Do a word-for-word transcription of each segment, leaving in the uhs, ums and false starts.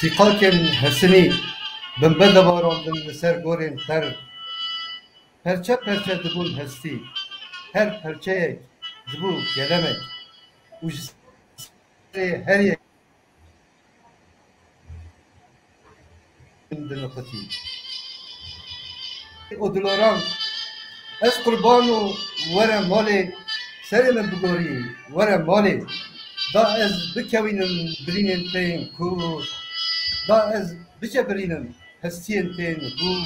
Sîqakên hesinî bin bede barandin li ser gorên ter. Perçe perçe dibûn hestî. Her perçeyek dibû kelemek. Û ji serê her yek diniqitî. Û diloran, ez qurban û were malê, serê min bigorî, were malê. Da ez bikewînim birînên te yên kûr. Da ez bicebirînim hestiyên tên hûr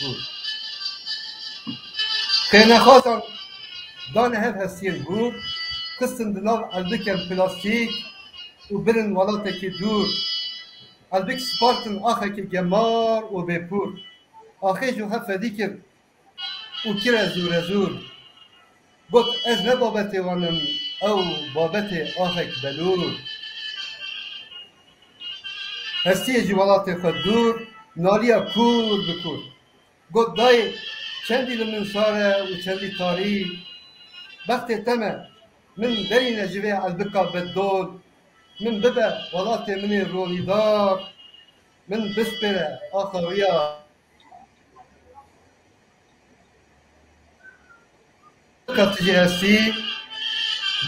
hûr. Xênexwazan dane hev hestiyên hûr, xistin di nav elbikên plastîk û birin welatekî dûr. Elbik spartin axekî gemar û bêpûr. Axê ji hev fedî kir û kire zûrezûr. Got, ez ne babetê wan im, ew babetê axek belûr. Hestiyê ji welatê xwe dûr, naliya kûr bi kûr. Got, dayê, çendî li min sar e û çendî tarî. Bextê te me, min derîne ji vê elbika beddol. Min bibe welatê min ê ronîdar. Min bispêre axa wî ya. Ka tu jî hestî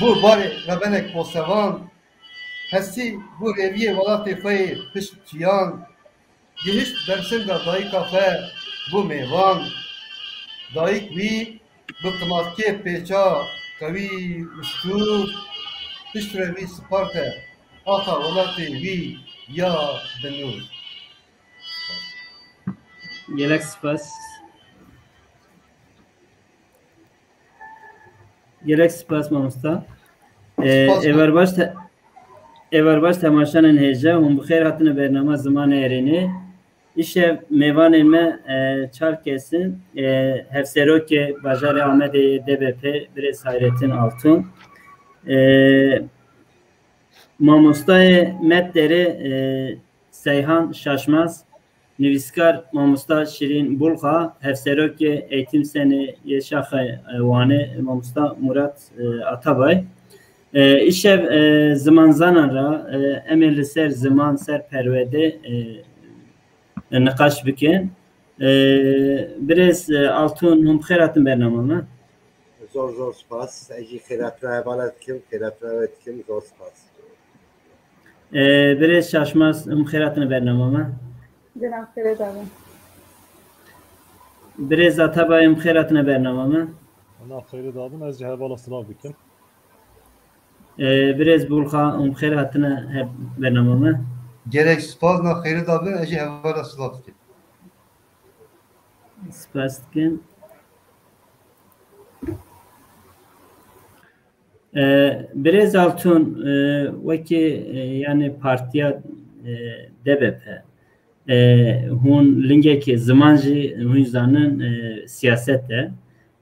bû barê rebenek posevan, hestî bû rêviyê welatê xwe yê pişt çiyan, gihişt bersinga dayika xwe bû mêvan. Dayik wî bi qimalkê pêça qewî û stûr, piştre wî siparte axa welatê wî ya binûr. Gelek spas. Gelek spas mamosta. Ee, Spas. Êvar baş te-, êvar baş temaşanên hêja, hûn bi xêr hatine bernama Zimanê Êrînê. Îşev mêvanên me, e, çar kes in. E, Hevserokê Bajarê Amedê D B P, birêz Hayrettin Altun. E, Mamostayê me derê, e, Seyhan Şaşmaz, nivîskar mamosta Şirîn Bulxa, hevserokê Eğitim Senê yê Şaxa, e, Wanê, mamosta Murat, e, Atabay. E, îşev, e, zimanzanan ra, e, em ê li ser ziman, ser perwerde, e, niqaş bikin. E, birêz, e, Altun, hûn bi xêr hatin bernama me. Zor zor spas. Ez jî xêra te re hevala dikim, xêra te re dikim. Zor spas. E, birêz Şaşmaz, hûn bi xêr hatine bernama me. Gelek xêrê dabin. Birêz Atabay, hûn bi xêr hatine bernama me. Na xêrê dabin, ez jî hevala silav dikim. E, birêz Bulxa, hûn bi xêr hatine he-, bernama me. Gelek spas, na xêrê dabin, ez jî hevala silav dikim. Spas dikim. E, birêz Altun, e, wekî, e, yani partiya, e, D B P, e, hûn lingekî ziman jî hûn zanin, e, siyaset e.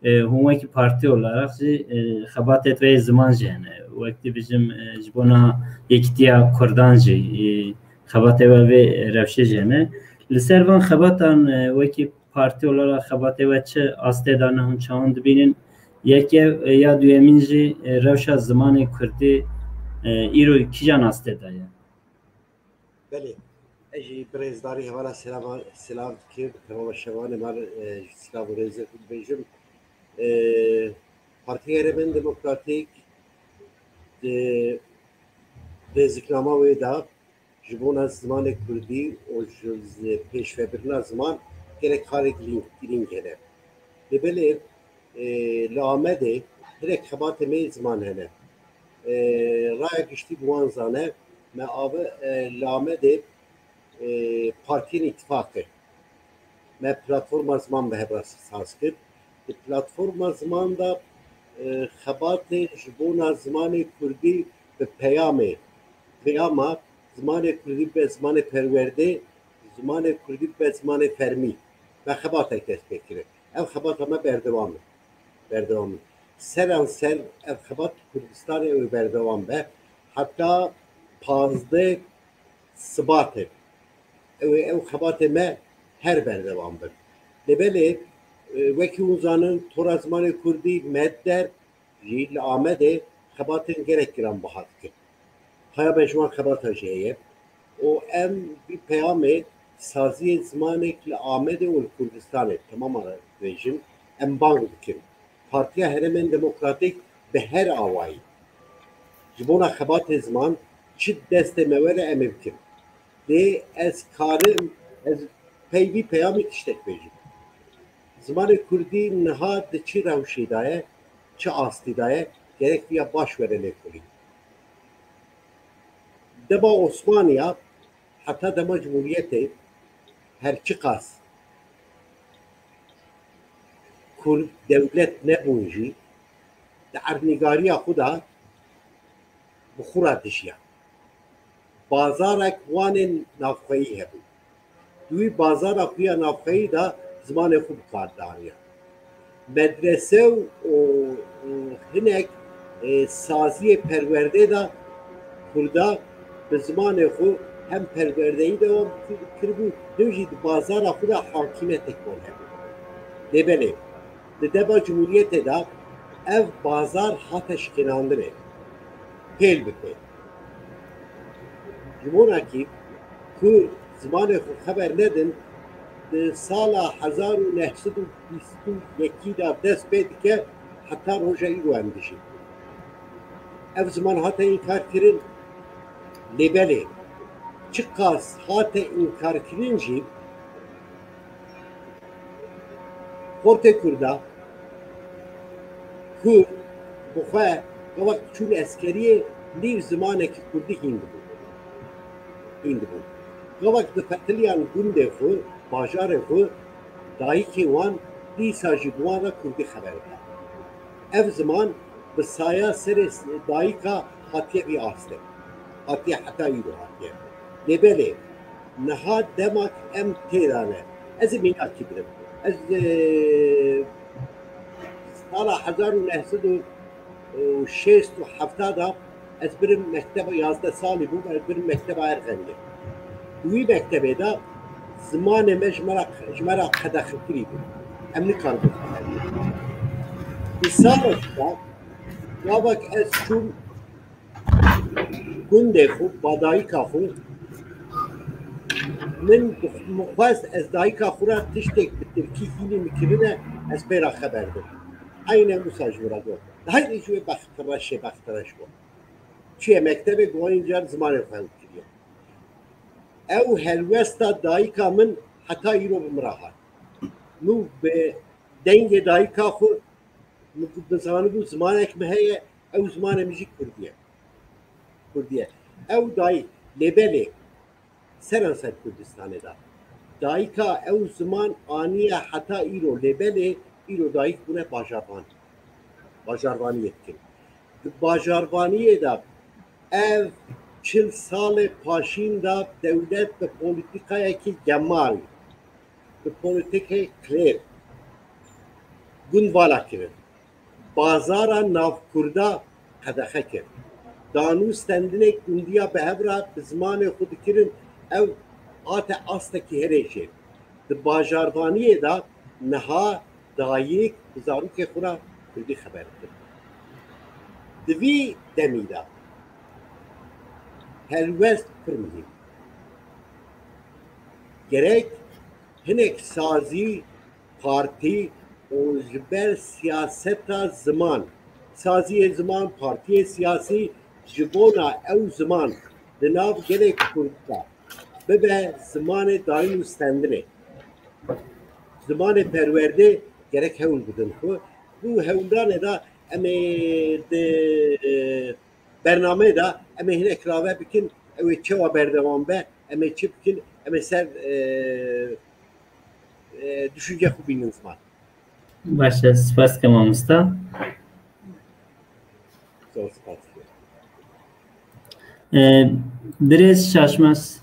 E, hûn wekî partî olarak jî, e, xebatê we yê ziman jî hene. Wek dibêjim, e, ji bona yekîtiya Kurdan jî, e, xebatê we vê rewşê jî hene. Li ser van xebatan, e, wekî partî olarak xebatê we çi astê de ne, hûn çawan dibînin? Yek ev, e, ya duyemîn jî, e, rewşa zimanê kurdî, e, îro kîjan astê de ye? Belê. Ez jî bi rêzdarî hevala selama, selam dikim. Bi temama şevanê me re, e, silav û rêzê xwe dibêjim. E, Partiya Herêmên Demokratîk di rêziknama wê de ji bona zimanê kurdî û ji zi-, pêşvebirina ziman gelek karê girîng, girîng hene. Lê belê, e, li Amedê hinek xebatê me yê ziman hene. E, raya giştî bi wan zane, me ave, e, li Amedê, e, partiyên îtifaqê. Me platforma ziman bi hev re saz kir. Di platforma ziman de, e, xebatê ji bona zimanê kurdî bi peyamê, peyama zimanê kurdî be zimanê perwerdê, zimanê kurdî be zimanê fermî, me xebatek dest pê kirin. Ev xebata me berdewam e. Berdewam e. Seranser ev xebat Kurdistanê ew ê berdewam be. Heta pazdeh Sibatê. Ew ê ew xebatê me her berdewam bin. Lê belê, e, wekî hûn zanin, Tora Zimanê Kurdî, Medder jî li Amedê xebatên gelek giranbiha dikin. Haya me ji wan xebatan jî heye. û em vî peyamê saziyê zimanek li Amedê û li Kurdistanê, temama re dibêjin, em bang dikin. Partiya Herêmên Demokratîk bi her awayî ji bona xebatê ziman çi destê me were em ê bikin. Lê ez karim, ez peyvî peyamê tiştek bêjim. Zimanê kurdî niha di çi rewşê de ye, çi astî de ye, gerek viya baş were lêkolîn. Dema Osmaniya heta dema Cumhuriyetê her çiqas kurd dewlet nebûn jî, di erdnîgariya xwe de bi xwe re dijiyan. Bazarek wanên navxweyî hebû. Di wî bazara xwe ya navxweyî de zimanê xwe bi kar dianiya. Medrese û, û, û hinek, e, saziyê perwerdê de kurda bi zimanê xwe hem perwerdeyî dewam kir-, kiribû, lê jî di bazara xwe de hakîmetek wan hebû. Lê belê, di dema Cumhuriyetê de ev bazar hate şikênandinê, pêl bi pêl. Ji bona kî ku zimanê xwe xeber nedin, di sala hezar û neh sed û bîst û yekî de dest pê dike, heta roja îro em dijîn. Ev ziman hate înkarkirin, lê belê çiqas hate înkarkirin jî, Xortê Kurda, Kurd, bi xwe gavak diçûn eskeriyê, nîv zimanekî kurdî hîn dibû. Hîn dibû. Gavak difetiliyan gundê xwe, bajarê xwe, dayikê wan dîsa jî bi wan re kurdî xeber da. Ev ziman bi saya serê dayika hatiye vî astê. Hatiye heta îro hatiye. Lê belê, niha demak em tê de ne. Ez ê mînakî bidim. Ez, e, sala hezar û neh sed û şêst û heft de ez birim mekteba, yazdeh salî bûm, ez birim mekteba Erxeniyê. Di wî mektebê de zimanê me ji me re, ji me re qedexe kirî bû. Em nikaribûn xeber bidin. Di salek de gavek ez çûm gundê xwe, ba dayika xwe, min, min xwest ez dayika xwe re tiştek bi tirkî hînî min kirine, ez pê re xeber bim. Eyne wisa ji min re got. Heydê ji wê bextreşê, bextreş bû. Çûye mektebê, goyên car zimanê xwe hewl kiriye. Ew helwesta dayika min heta îro bi min re hat. Min bi dengê dayika xwe, min zanibû zimanek min heye, ew zimanê min jî kurdî ye. Kurdî ye. Ew dayik, lê belê, seranser Kurdistanê de dayika ew ziman aniye heta îro, lê belê îro dayik bûne bajarvan. Bajarvaniyê dikin. Di bajarvaniyê de ev çil salê paşîn de dewlet bi polîtîkayekî gemal, bi polîtîkayê klêr gund vala kirin. Bazara navkurda qedexe kir. Danûstendinê gundiya bi hev re bi zimanê xwe dikirin, ew hate astekî herê jê. Di bajarvaniyê de niha dayik bi zarokê xwe re kurdî xeber dikin. Di vî demî de helwest pir muhîm. Gerek hinek sazî, partî û ji ber siyaseta ziman, saziyê ziman, partiyê siyasî ji bona ew ziman di nav gelê Kurd de bibe zimanê dayîn û stendinê. Zimanê perwerdê gerek hewl bidin xwe. Di hewldanê de em ê di, e, bernameyê de em ê hinek rave bikin, ew ê çawa berdewam be, em ê çi bikin, em ê ser, e, e, düşünce xwe bînin ziman. Baş e, spas dikim mamosta. Zor spas. E, birêz Şaşmez,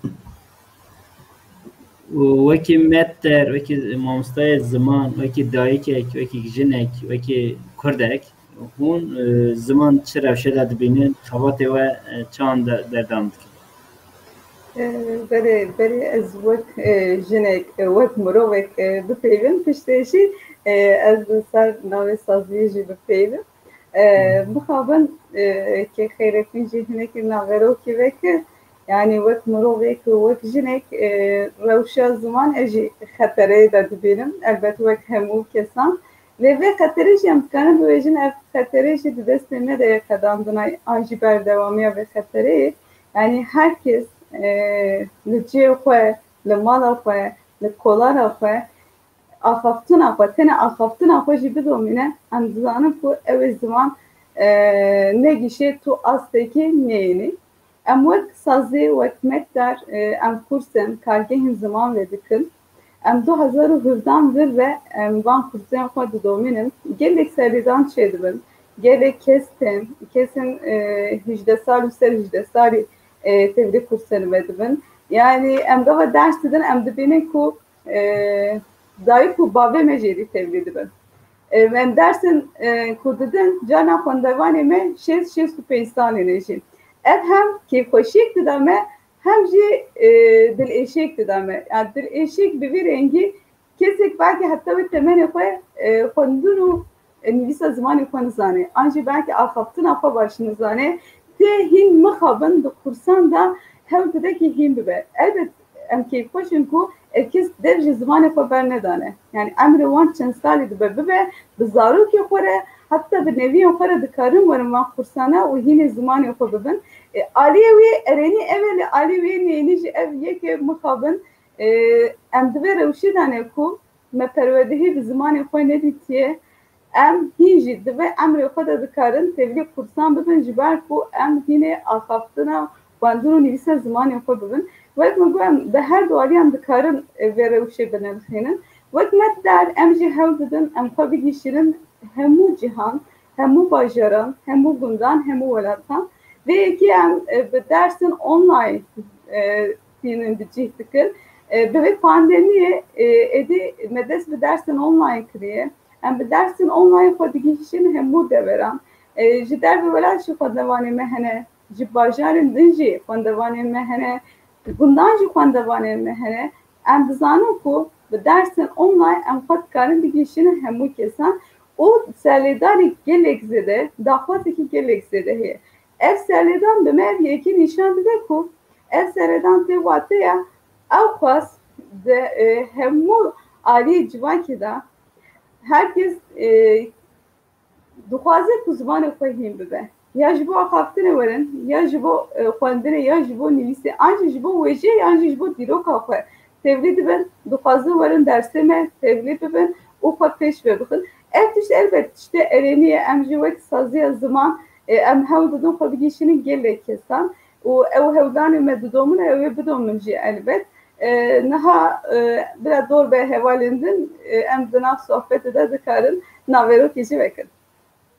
û wekî mehter, wekî mamostayê ziman, wekî dayikek, wekî jinek, wekî kurdek, hûn, e, ziman çi rewşe de dibînin, xebatê we, e, çawan de, berdewam dikin? E, belê, belê ez wek, e, jinek, e, wek mirovek, e, bipeyvim, piştê jî, e, ez li ser navê saziyê jî bipeyvim. E, mixabin, e, kê Xeyretîn jî hinekî naverokî veke, Yani wek mirovek û wek jinek, e, rewşa ziman ez jî xetereyê de dibînim. Elbet wek hemû kesan. Lê vê xeterê jî em dikarin bibêjin, ev xeterê jî di destê me de ye qedandina an jî berdewamiya vê xetereyê. Yani her kes, e, li cihê xwe, li mala xwe, li kolara xwe, axaftina xwe, tenê axaftina xwe jî bidomîne, em dizanin ku ew ê ziman, e, negişê tu astekê neyênî. Em wek sazê, wek mekdar, e, em kursên kargehên ziman vedikin. Em du hezar û hevdehan vir ve em van kursên xwe didomînin. Gelek serlêdan çêdibin. Gelek kes tên, kesên, e, hejdeh sal û ser hejdeh salî, e, tevlî kursên vedibin. Yani em gava ders didin, em dibînin ku, e, dayik û bavê me jêrî tevlî dibin. E, em dersên, e, ku didin, carna xwendevanê me şêst, şêst û pênc salî ne jî. Ev hem kêfxweşiyek dida me, hem jî, e, dilêşiyek dida me. Yani dilêşiyek bi vî rengî kesek belkî heta wê temenê xwe, e, xwendin û, e, nivîsa zimanê xwe nizane. An jî belkî axaftina xwe baş nizane. Tê hîn mixabin di kursan de hewl dide ki hîn bibe. Elbet em kêfxweş in ku ev kes dev ji zimanê xwe bernedane. Yani emrê wan çend salî dibe bibe, bi zarokê xwe re, heta bi neviyên xwe re dikarin werin van kursana û hînê zimanê xwe bibin. E, aliyê wî erênî ev e, lê aliyê wî neyênî jî ev yek e mixabin. E, em di vê rewşê de ne ku me perwerdehî bi zimanê xwe nedîtiye. Em hîn jî di vê emrê xwe de dikarin tevlî kursan bibin, ji ber ku em hînê axaftina xwendin û nivîsa zimanê xwe bibin. Wek min got, em di her du alî em dikarin, e, vê rewşê binirxînin. Wek mekdar em jî hewl didin em xwe bigihîşînin hemû cîhan, hemû bajaran, hemû gundan, hemû welatan. Vê yekê em, e, bi dersên online, e, tînin bi cih dikin. E, bi vê pandemiyê, e, êdî me dest bi dersên online kiriye. Em bi dersên online xwe digihîşin hemû deveran. E, ji derve welat jî xwendevanê me hene, ji bajarên din jî xwendevanên me hene, gundan jî xwendevanên me hene. Em dizanin ku bi dersên online em xwe dikarin bigihîşin hemû kesan û serlêdanê gelek zêde, daxwazekî gelek zêde heye. Ev serlêdan bi me ev yekê nîşan dide ku ev serlêdan tê wateya ew xwest di, e, hemû aliyê civakê de her kes, e, dixwaze ku zimanê xwe hîn bibe. Ya ji bo axaftinê werin, ya ji bo, e, xwendinê, ya ji bo nivîsê, an jî ji bo wêjeyê, an jî ji bo dîroka xwe tevlî dibin, dixwazin werin dersê me tevlî bibin û xwe pêş ve bixin. Ev tişt elbet tiştê erênî ye. Em jî wek saziya ziman, e, em hewl didin xwe bigihîşînin gelek kesan û ew hewldanê me didomin, ew ê bidomin jî elbet. E, niha, e, bila dor be hevalên din, e, em di nav sohbetê de dikarin naverokê jî vekin.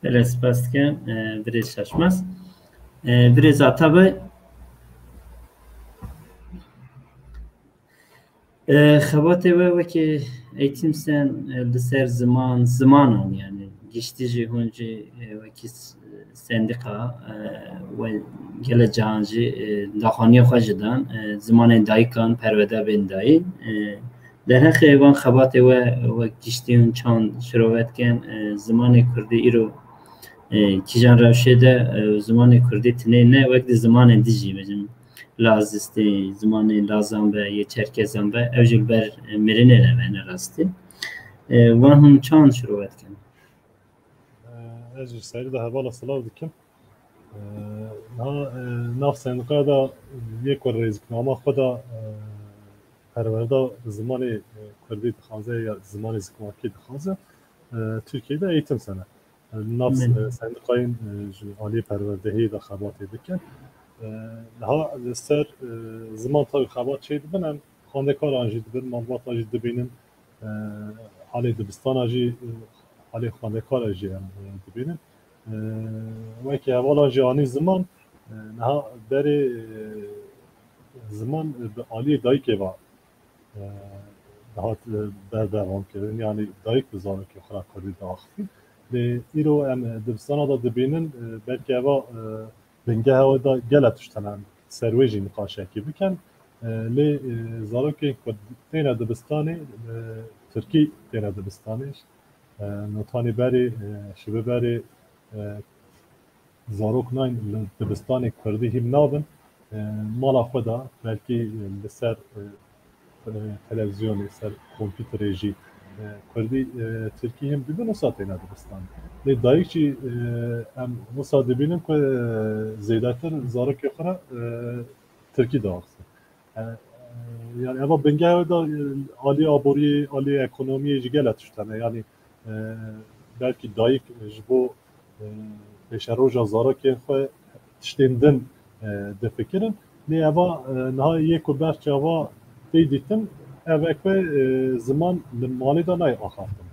Gelek spas dikim, e, birêz Şaşmaz. E, birêz Atabey, e, xebatê we wekî Eğitim Sen, e, li ser ziman, zimanan, yani giştî jî hûn jî, e, wekî s-, sendîqa, e, we gele cahan jî, e, daxwaniya xwe jî dan, e, zimanê dayikan perwerde bên dayîn. E, derheqê van xebatê we, we giştî hûn çand şirove dikin, e, zimanê kurdî îro, e, kîjan rewşê de, e, zimanê kurdî tinê ne, wek di zimanê dijî, bêjim, lazistê, zimanê lazan be, yê çerkezan be, ew jî li ber, e, mirinê ne, ne rastî. E, van hûn çand şirove dikin? Ez ji serî de hevala silav dikim. Niha, e, nav sendîqaya de yê ku rêziknama xwe de, e, perwerda zimanê, e, kurdî dixwaze ya zimanê zikmakî dixwaze, e, Tirkiyeyê de Eğitim Sen e. E, nav, e, sendîqayên, e, ji aliyê perwerdehiyê de xebatê dikin. E, niha li ser, e, ziman tabi xebat çê dibin, em xwendekaran jî dibin, malbatan jî dibînin, e, halê dibistana jî, e, halê xwendekara jî em, e, dibînin. E, wekî hevalan jî anî ziman, e, niha berê, e, ziman, e, bi aliyê dayikê ve, e, dihat, e, berdewam kirin. Yani dayik bi zarokê xwe re kurdî diaxivî. Lê îro em, e, dibistana de dibînin, e, belkî eva, e, bingeha wê de gelek tişt hene, em ser wê jî niqaşekî bikin. E, lê, e, zarokên ku têne dibistanê, e, tirkî têne dibistanê, e, notanê berê, e, şibe berê, e, zarok nayên li dibistanê kurdî hîn nabin. e, mala xwe de, belkî, e, li ser, e, e, televîzyonê, ser kompîterê jî, e, kurdî, e, tirkî him dibin, wisa têne dibistan. Lê dayik jî, e, em wisa dibînin ku, e, zêdetir zarokê xwe re, e, tirkî diaxivin. E, e, yani eva bingeha da, e, alî aboriyê, alî ekonomiyê jî gele tişt hene. Yani, e, belkî dayik ji bo, e, pêşeroja zarokên xwe tiştên din, e, difikirin. Lê eva, e, niha yê ku ber çava tê dîtin, ev e ku, e, ziman li malê de nayê axaftin.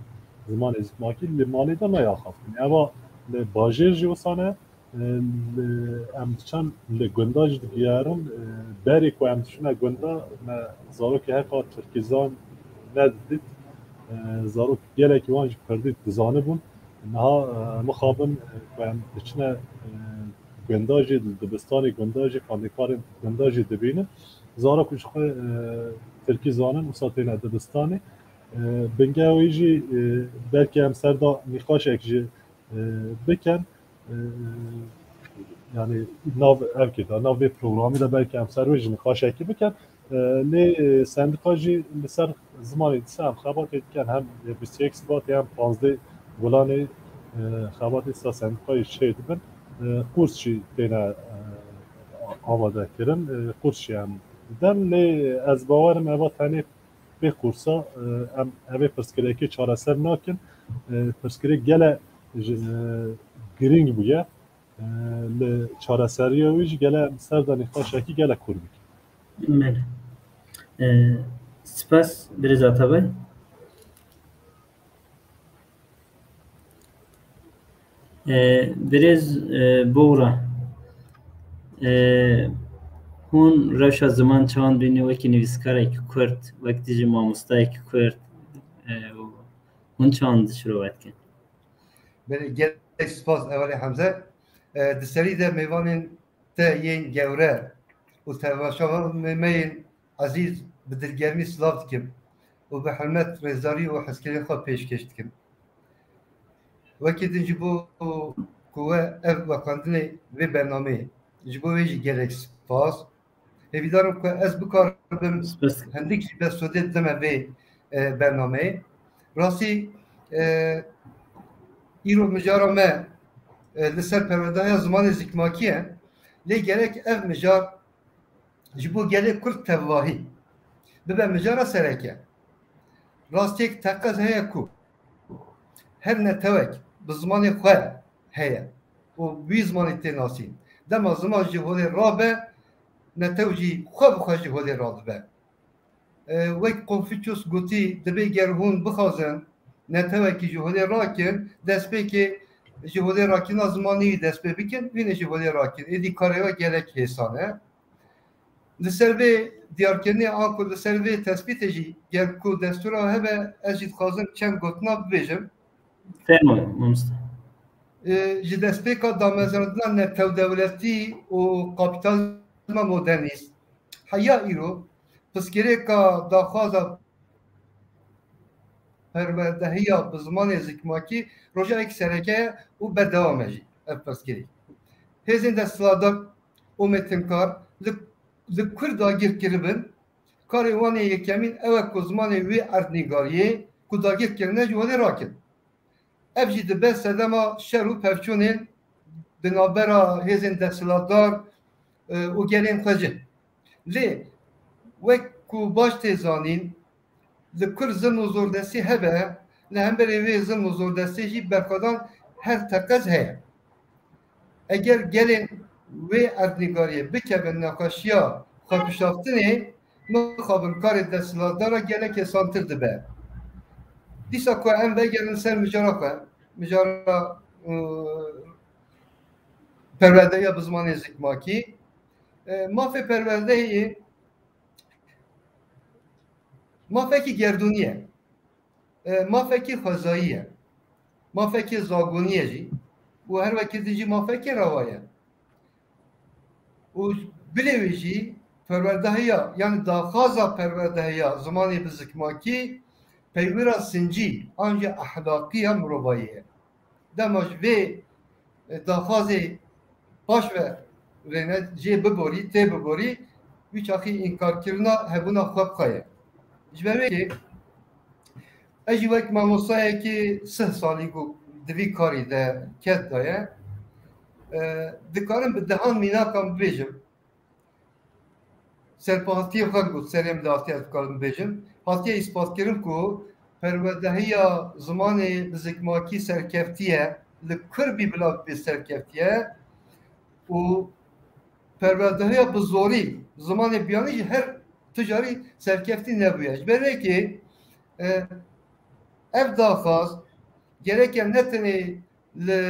Zimanê zikmakî li malê de nayê axaftin. Eva li bajêr jî wisa ne, e, li, em diçin li gunda jî digiherin, e, berê ku em diçine gunda, me zarokê heqa tirkîzan nedidît. E, zarok gelekî wan jî kurdî dizanibûn. Niha, e, mixabin, e, ku em diçine, e, gunda jî, li dibistanê gunda jî, xwendêkarên gunda jî dibînin. Zarok ji xwe, e, tirkî zanin, wisa têne dibistanê. E, bingeha wê jî, e, belkî em ser da nîqaşek jî, e, bikin. E, yani nav evkê de, nav vê programî de belkî em ser wê jî nîqaşekî bikin. E, lê, e, sendika jî li ser zimanê dîsa em xebatê dikin, hem bîst û yek Sibatê hem panzdeh Gulanê, e, xebatê dîsa sendikayê çê dibin. E, qûrs jî têne, e, amade kirin, e, qûrs jî em didin. Lê ez bawerim eva tenê pê qûrsa, e, em evê pirsgirêkê çareser nakin. E, pirsgirêk gele ji, e, girîng bûye. E, li çareseriya wî jî gele em ser de nîqaşekî gele kûr bikin. Belê. E, spas birêz Atabay. E, birêz, e, Bora. E, hûn rewşa ziman çawan bînî wekî nivîskarekî kurd, wek dijî mamostayekî kurd, e, û hûn çawan dişirovetin? Belê, gelek spas Evelê Hemze. E, di serî de mêvanên te yên gewre û temaşevanê me yên ezîz bi dilgermî silav dikim û bi hurmet, rêzdarî û hezkirinê xwe pêşkêş dikim. Wekî din ji bo ku we ev veqandinê vê bernameyê, ji bo wê jî gelek spas. Hêvîdar im ku ez bikaribim Spas. hindik jî besodê dime vê, e, bernameyê. Rastî, e, îro mijara me, e, li ser perwerdehiya zimanê zikmakî ye. Lê gerek ev mijar ji bo gelê Kurd tevahî bibe mijara sereke. Rastiyek teqez heye ku her netewek bi zimanê xwe heye û wî zimanê tê nasîn. Dema ziman ji holê rabe, netew jî xwe bi xwe ji holê radibe. E, wek Konfuçyus gotî, dibê ger hûn bixwazin netewekî ji holê rakin, destpêkê ji holê rakirina zimanî wî dest pê bikin, hûn ê ji holê rakin. Êdî karê we gelek hêsan e. Li ser vê diyarkirinê anku li ser vê tespîtê jî ger ku destûra hebe, ez jî dixwazim çend gotina bibêjim. Fermo, mamoste. E, ji destpêka damezrandina netewdewletî û kapîtalîzma modernîst, heya îro pirsgirêka daxwaza perwerdehiya bi zimanê zikmakî rojayek sereke ye û berdewam e jî ev pirsgirêk. Hêzên desthilatdar û mêtinkar li, li kur dagir kiribin, karê wan ê yekemîn ew e ku zimanê wê erdnîgariyê ku dagir kirine ji holê rakin. Ev jî dibe sedema şer û pevçûnên di navbera hêzên desthilatdar, e, û gelên xwe jî. Lê wek ku baş tê zanîn, li kur zilm û zordestî hebe, li hemberî wê zilm û zordestê jî berxwedan her teqez heye. Eger gelên wê erdnîgariyê bikevin nexweşiya xwepişaftinê, mixabin karê desthilatdara gelek hêsantir dibe. Dîsa ku em vegerin ser mijara xwe, mijara, û, perwerdehiya bi zimanê zikmakî, e, mafê perwerdehiyê mafekî gerdûnî ye. E, mafekî xwezayî ye. Mafekî zagonî ye jî. Û her wekî din jî mafekî rewa ye. Û bilê wê jî perwerdehiya, yanî daxwaza perwerdehiya zimanê bi zikmakî peywira sincî an jî ehlaqî ya mirovayî ye. Dema ji vê, e, daxwazê paş ve rêne jê biborî, tê biborî, wî çaxî înkarkirina hebûna xwe bi xwe ye. Ji ber wê yekê ez jî wek mamostayekî sih salî ku di vî karî de ked daye, e, dikarim bi dehan mînakan bibêjim. Serpastiyê xwe got, serê min de hatiye, ez dikarim bibêjim, hatiye îspatkirin ku perwedehiya zimanê bi zikmakî serkeftiye, li Kurbî bila bê serkeftiye û perwedehiya bi zorî zimanê biyanî jî her tu carî serkeftî nebûye. Ji ber wê yekê, e, ev daxwaz gereke ne tenê li,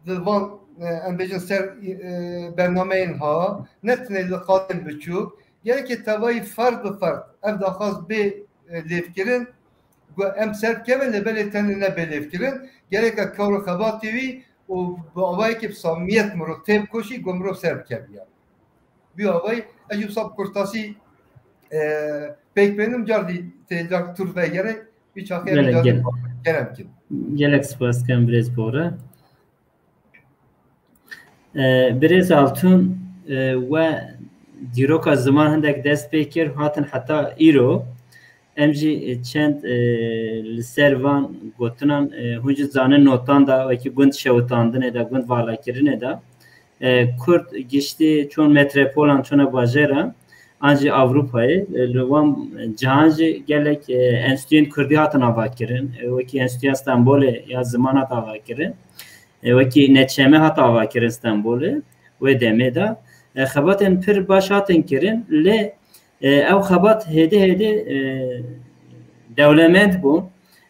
li van, e, em bêjin ser, e, bernameyên ha, ne tenê li qadên biçûk, gereke tevayî ferd bi ferd ev daxwaz bê, e, lêvkirin, ku em ser bikevin, lê belê tenê nebe lêvkirin, gereke kar û xebatê wî û bi awayekî bi samiyet mirov tê bikoşî, ku mirov ser bikevî yani. Bi awayî, ez jî wisa bi kurtasî, e, pêk bênim, car dî tê car tur vegere, wî çaxê em Gelek, car gelek. kerem kin. Gelek spas dikim birêz Bora. E, birêz Altun, e, we dîroka ziman hindek dest pê kir, hatin heta îro. Em jî, e, çend, e, li ser van gotinan, e, hûn jî zanin notan de, wekî gund şewitandinê de, gund valakirinê de, e, Kurd giştî çûn metrepolan, çûne bajêran, an jî Ewropayê, e, li wan cihan jî gelek, e, enstituyên Kurdî hatin avakirin, e, wekî Enstitûya Stenbolê ya ziman hat avakirin, e, wekî Neçeme hat avakirin Stenbolê wê demê de. E, xebatên pir baş hatin kirin, lê, e, ew xebat hêdî hêdî, e, dewlemend bûn.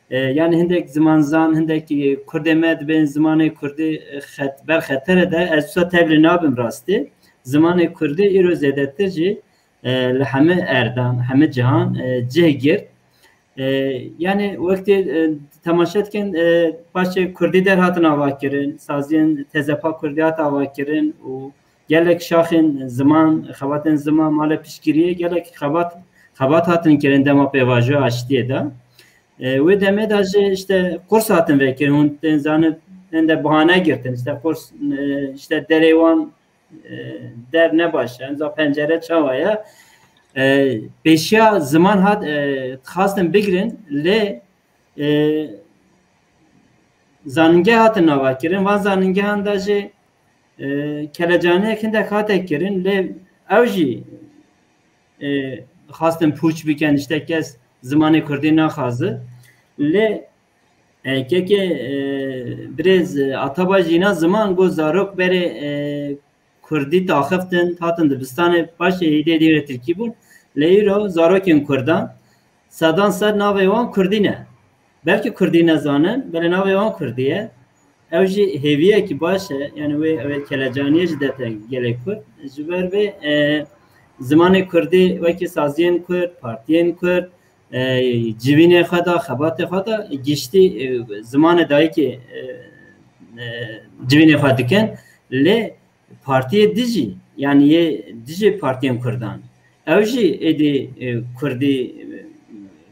E, yani hindek zimanzan, hindek, e, Kurdê me dibên zimanê Kurdî, e, xet-, ber xetere de, ez wisa tevlî nabim rastî. Zimanê Kurdî îro zêdetir jî, e, li hemî erdan, hemî cihan, e, cih girt. E, yani wextê, e, temaşe dikin, e, paşê Kurdî derhatin avakirin, saziyên tezepa Kurdî hat avakirin û gelek şaxên ziman, xebatên ziman, mala piştgiriyê, gelek xebat, xebat hatin kirin dema pêvajoya aştiyê de. E, wê demê de jî işte kurs hatin vekirin, hûn tên zanin, hinde bahane girtin, işte kurs, e, işte derê wan, e, der ne baş e, enza pencere çawa ye. E, pêşiya ziman hat, e, dixwastin bigirin, lê, e, zanîngeh hatin avakirin. Van zanîngehan de jî, e, kelecaniyek hindek hate kirin, lê ew jî, e, xwastin pûç bikin, işte kes zimanê Kurdî naxwaze. Lê, e, kekê, e, birêz, e, Atabay jî îna ziman got zarok berê, e, Kurdî taxiftin, hatin dibistanê, paşê hêdî hêdî wê Tirkî bûn. Lê îro zarokên Kurdan sedan sed navê wan Kurdî ne. Belkî Kurdî nezanin, belê navê wan Kurdî ye. Ew jî hêviyekî baş e, yani wê, wê kelecaniyê jî dete gelê Kurd. Ji ber vê, e, zimanê Kurdî wekî saziyên Kurd, partiyên Kurd, e, civînê xwe de, xebatê xwe de giştî, e, zimanê dayikê, e, e, civînê xwe dikin. Lê partiyê dijî, yani yê dijî partiyên Kurdan, ew jî êdî, e, Kurdî, e,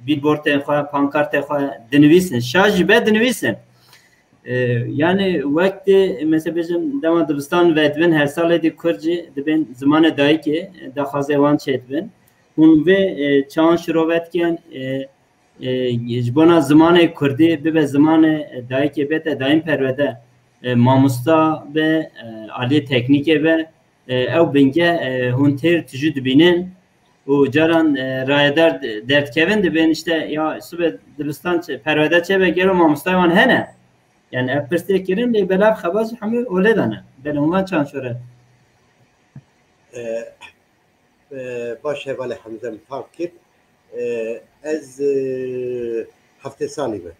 bîlbortên xwe, pankartê xwe dinivîsin, şa jî be dinivîsin. E, yani wek tê, mesela bêjim, dema dibistan vedibin, her sal êdî Kurd jî dibên zimanê dayikê, e, daxwazê wan çêdibin. Hûn vê, e, çawan şirove dikin, e, e, ji bona zimanê Kurdî bibe zimanê dayikê, bête dayîn perwerde, e, mamosta be, e, aliyê teknîkê be, e, ew bingeh, e, hûn têr tijû dibînin û caran, e, rayedar de-, derdikevin dibên işte ya sibe dibistan çi-, perwerde çêbe gelo mamostayê wan hene. Yani ev pirsê kirin lê belav xebat jî hemû olê de ne. Belê hûn van çawan şore. E, E, baş hevalê Hemze min tam kir. E, ez, e, heftê salî me.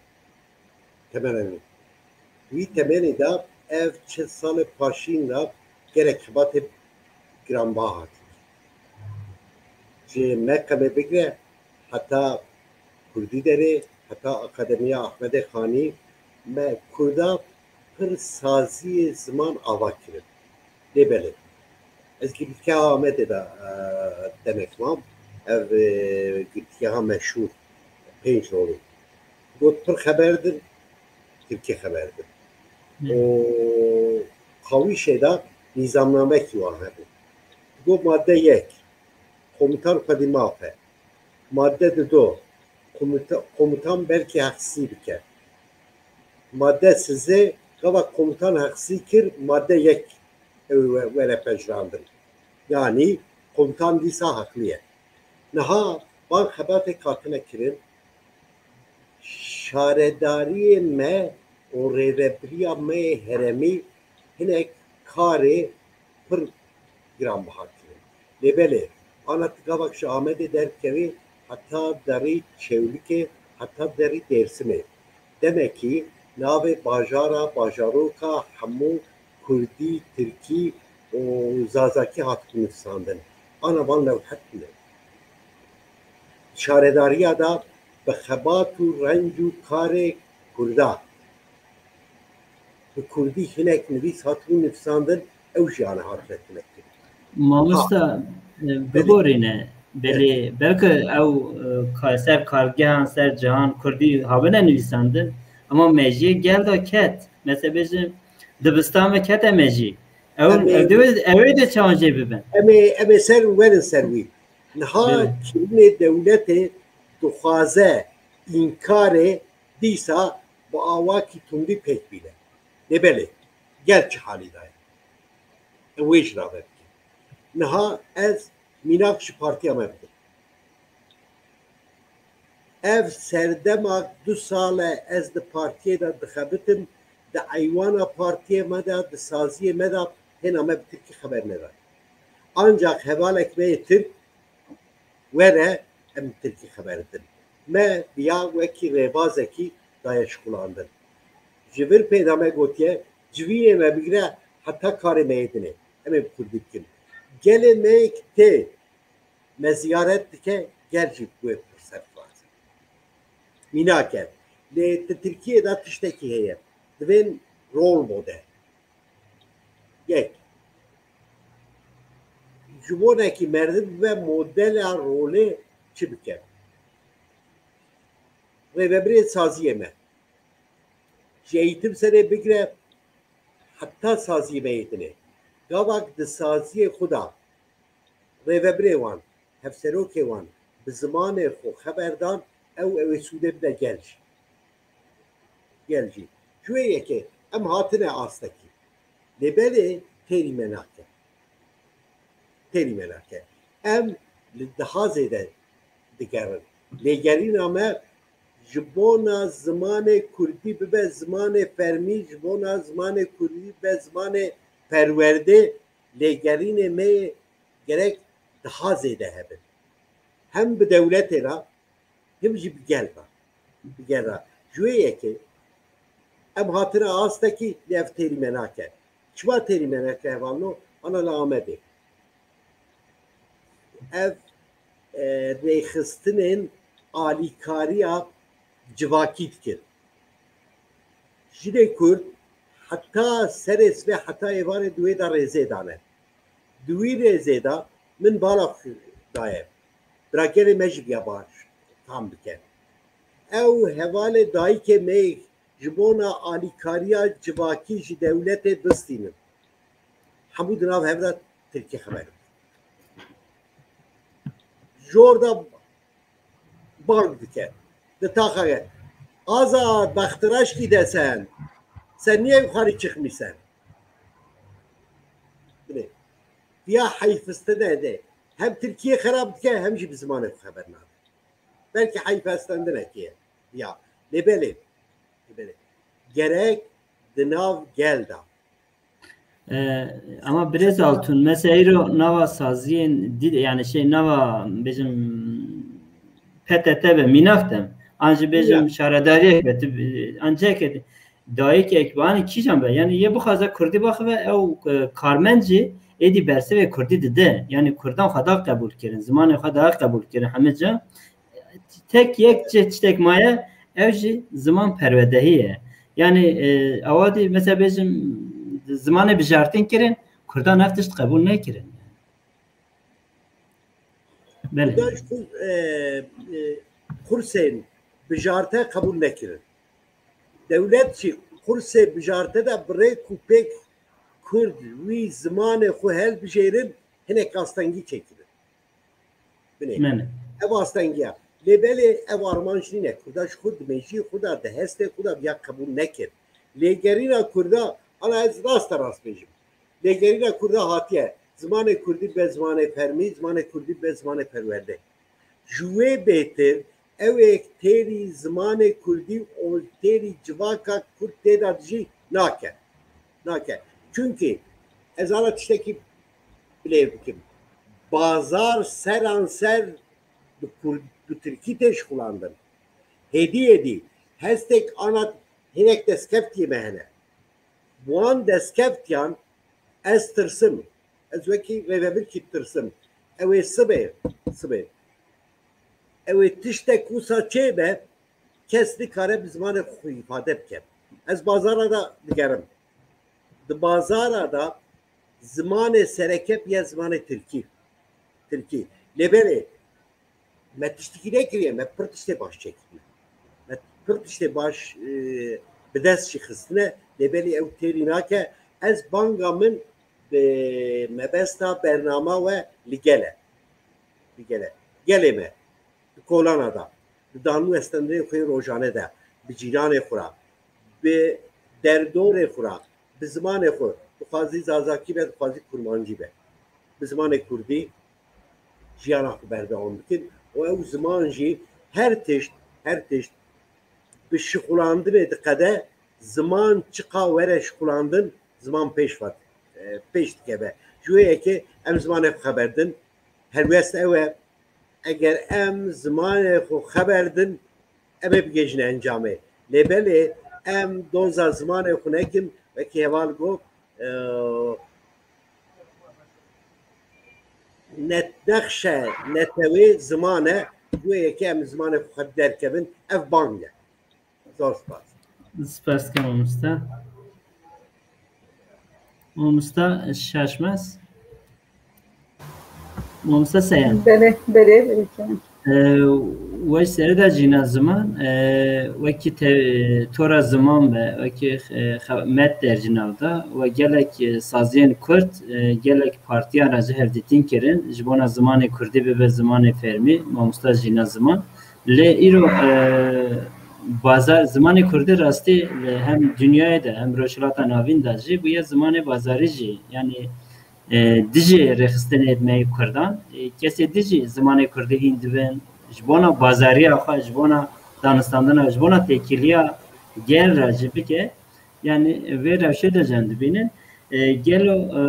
Temenê min. Wî temenê de ev çil salê paşîn de gelek xebatê giranbaha hatî. Ji meqemê bigre heta Kurdî derê, heta Akademiya Ahmedê Xanî, me Kurda pir saziyê ziman ava kirin. Lê belê. Ez girtîgeha Amedê de, e, demek mam. Ev, e, girtîgeha meşhûr, pênc rolî. Got pir xeber din, Tirkî xeber din. Hmm. Û qawîşê de nîzamnamekî wan hebû. Got madde yek, komutan xwedî maf e. Madde dido, komuta-, komutan belkî heqsî bike. Madde sizê, gava komutan heqsî kir, madde yek ew we-, were pejirandin. Yanî komutan dîsa heqlî ye. Niha van xebatê hatine kirin, şaredariyê me û rêvebiriya me yê herêmî hinek karê pir giranbiha kirin. Lê belê, ana ti gavak ji Amedê derkevî heta derî Çewlikê, heta derî Dêrsimê. Demekî navê bajara, bajaroka hemû kurdî, tirkî û zazakî hatibû nivîsandin. Ana van lewhet bûne. Şaredariya de bi xebat û renc û karê kurda bi kurdî hinek nivîs hatibû nivîsandin, ew jî ana hatine kirin. Mamosta, e, biborîne, belê, belke ew, e, ka-, ser kargehan, ser cihan kurdî habine nivîsandin, ama mejiyê gel de ket. Mesela bêjim, dibistan ve kete mejî. Ew, Em ê ew de, ew ê de çawan jê bibin. Em ê, em ê ser werin ser wî. Niha Belê. Kirinê dewletê dixwaze înkarê dîsa bi awakî tundî pêk bîne. Lê belê, gel çi halî de ye. Em wê jî rave bikin. Niha ez mînak ji partiya me bidim. Ev serdema du sal e ez di partiyê de dixebitim, di eywana partiyê me de, di saziyê me de hêna me bi tirkî xeber nedaye. Ancak hevalek me yê tirk were em bi tirkî xeber didin. Me viya wekî rêbazekî daye şixulandin. Ji vir pê de me gotiye, civînê me bigire heta karê me yê dinê. Em ê bi kurdî bikin. Gelê me yek tê me ziyaret dike, gel jî bi wê pirse dixwaze. Mînak e. Lê di Tirkiyê de tiştekî heye. Divên rol model. Yek. Ji bo nekî merdim bibe modela rolê çi bike? Rêvebirê saziyê me. Ji eğitim serê bigire heta saziyê me yê dinê. Gavak di saziyê xwe de rêvebirê wan, hevserokê wan bi zimanê xwe xeber dan, ew, ew ê sûdê bide gel jî. Gel jî. Ji wê yekê em hatine astekî. Lê belê têrî me nake. Têrî me nake. Em li daha zêde digerin. Lêgerîna me ji bona zimanê kurdî bibe zimanê fermî, ji bona zimanê kurdî bibe zimanê perwerdê, lêgerînê me yê gerek daha zêde hebin. Hem bi dewletê re, hem jî bi gel re. Bi gel re. Ji wê yekê em hatine astekî lê ev têrî me nake. Çima têrî me nake hevalno? Ana li Amedê. Ev, e, rêxistinên alîkariya civakî dikir. Jinê Kurd heta serê sibê heta êvarê di wê de rêzê dane. Di wî rêzê de min bala xwe daye. Biragelê me jî biya baş tam bike. Ew hevalê dayikê me yê ji bona alîkariya civakî ji dewletê bistînin. Hemû di nav hev de tirkî xeber bikin. Jor de bang dike. Di taxa ye. Azad, bextiraşkî desen. Sen niye yukarı çıkmışsın? Bine. Ya heyfistine de. Hem Tirkiye xerab dike, hem jî bi zimanê xwe xeber nade. Belkî heyfestendinekê ye. Ya. Lê belê. Lê belê. Gerek di nav gel de. E, ama birêz Altun, mesela îro nava saziyên dî, yani şey nava bêjim P T T be, mînak de. An jî bêjim Ya. şaredariyek be, tu, ancak dayikek be, hani kîjan be. Yani yê bixwaze kurdî baxive ew, e, karmend jî êdî bersivê kurdî dide. Yani kurdan xwe da qebûl kirin, zimanê xwe da qebûl kirin hemî ca. Tek yek çi-, tiştek maye, ew jî ziman perwedehî ye. Yani, e, awa dî, mesela bêjim, zimanê bijartin kirin, kurdan ev tişt qebûl nekirin. Belê. Kurdan ji xwe, e, e, kursên bijarte qebûl nekirin. Dewlet jî kursê bijarte de bi rêk û pêk Kurd wî zimanê xwe helbijêrin, hinek astengî çêkirin. Binê. Ev astengiya. Lê belê ev armanc nîne. Kurda ji xwe dimêjiyê xwe da, di hestê xwe da viya qebûl nekir. Lêgerîna Kurda, ana ez rasta rast bêjim. Lêgerîna Kurda hatiye. Zimanê Kurdî be zimanê fermî, zimanê Kurdî be zimanê perwerde. Ji wê bêtir ew ê têrî zimanê Kurdî û têrî civaka Kurd tê de dijî nake. Nake. Çunkî ez ana tiştekî bilêv bikim. Bazar seranser bi Kurd, bi Tirkî tê şixulandin. Hêdî hêdî hestek ana hinek destkeftiyê me hene. Wan destkeftiyan ez tirsim. Ez wekî rêvebirkî tirsim. Ew ê sibê, sibê. Ew ê tiştek wisa çêbe, kes nikare bi zimanê xwe îfade bike. Ez bazara da digerim. Di bazara da zimanê sereke bûye zimanê tirkî. Tirkî. Lê belê me tiştekî nekiriye, me pir tiştê baş çêkirine. Me pir tiştê baş, e, bi dest jî xistine, lê belê ew têrî nake. Ez banga min bi mebesta bernama we li gel e. Li gel e. Gelê me di kolana de, di dan û estendinên xwe yên rojane de, bi cîranê xwe re, bi derdorê xwe re, bi zimanê xwe, dixwazî zazakî be, dixwazî kurmancî be, bi zimanê kurdî jiyana xwe berdewam bikin û ew ziman jî her tişt, her tişt bi şixulandinê diqede, ziman çiqa were şixulandin, ziman pêş vat, e, pêş dikeve. Ji wê yekê em zimanê xwe xeber din. Helwest ew e, eger em zimanê xwe xeber din, em ê bigihîjine encamê. Lê belê em doza zimanê xwe nekin, wekî heval got, e, net-, nexşe netewê ziman e, ji wê yekê em zimanê xwe derkevin, ev bang e. Zor spas. Spas dikim mamoste. Mamoste Şaşmez. Mamoste Seyem. Belê, belê, belê. Ee, we serê de cîna ziman, ee, wekî te-, tora ziman be, wekî, ee, xe-, met der cîna da, we gelek, ee, saziyên Kurd, ee, gelek partiyan re jî hevdîtin kirin, ji bona zimanê Kurdî bibe zimanê fermî, mamoste cîna ziman. Lê îro, e, bazar, zimanê Kurdî rastî li hem dinyayê de hem Rojhilata Navîn de jî bûye zimanê bazarî jî. Yanî, e, dijî rêxistinê me yê Kurdan, e, kesê dijî zimanê Kurdî hîn dibin, ji bona bazariya xwe, ji bona danistandina, ji bona têkiliya gel re jî bike. Yanî vê rewşê de jî em dibînin. E, gelo, e,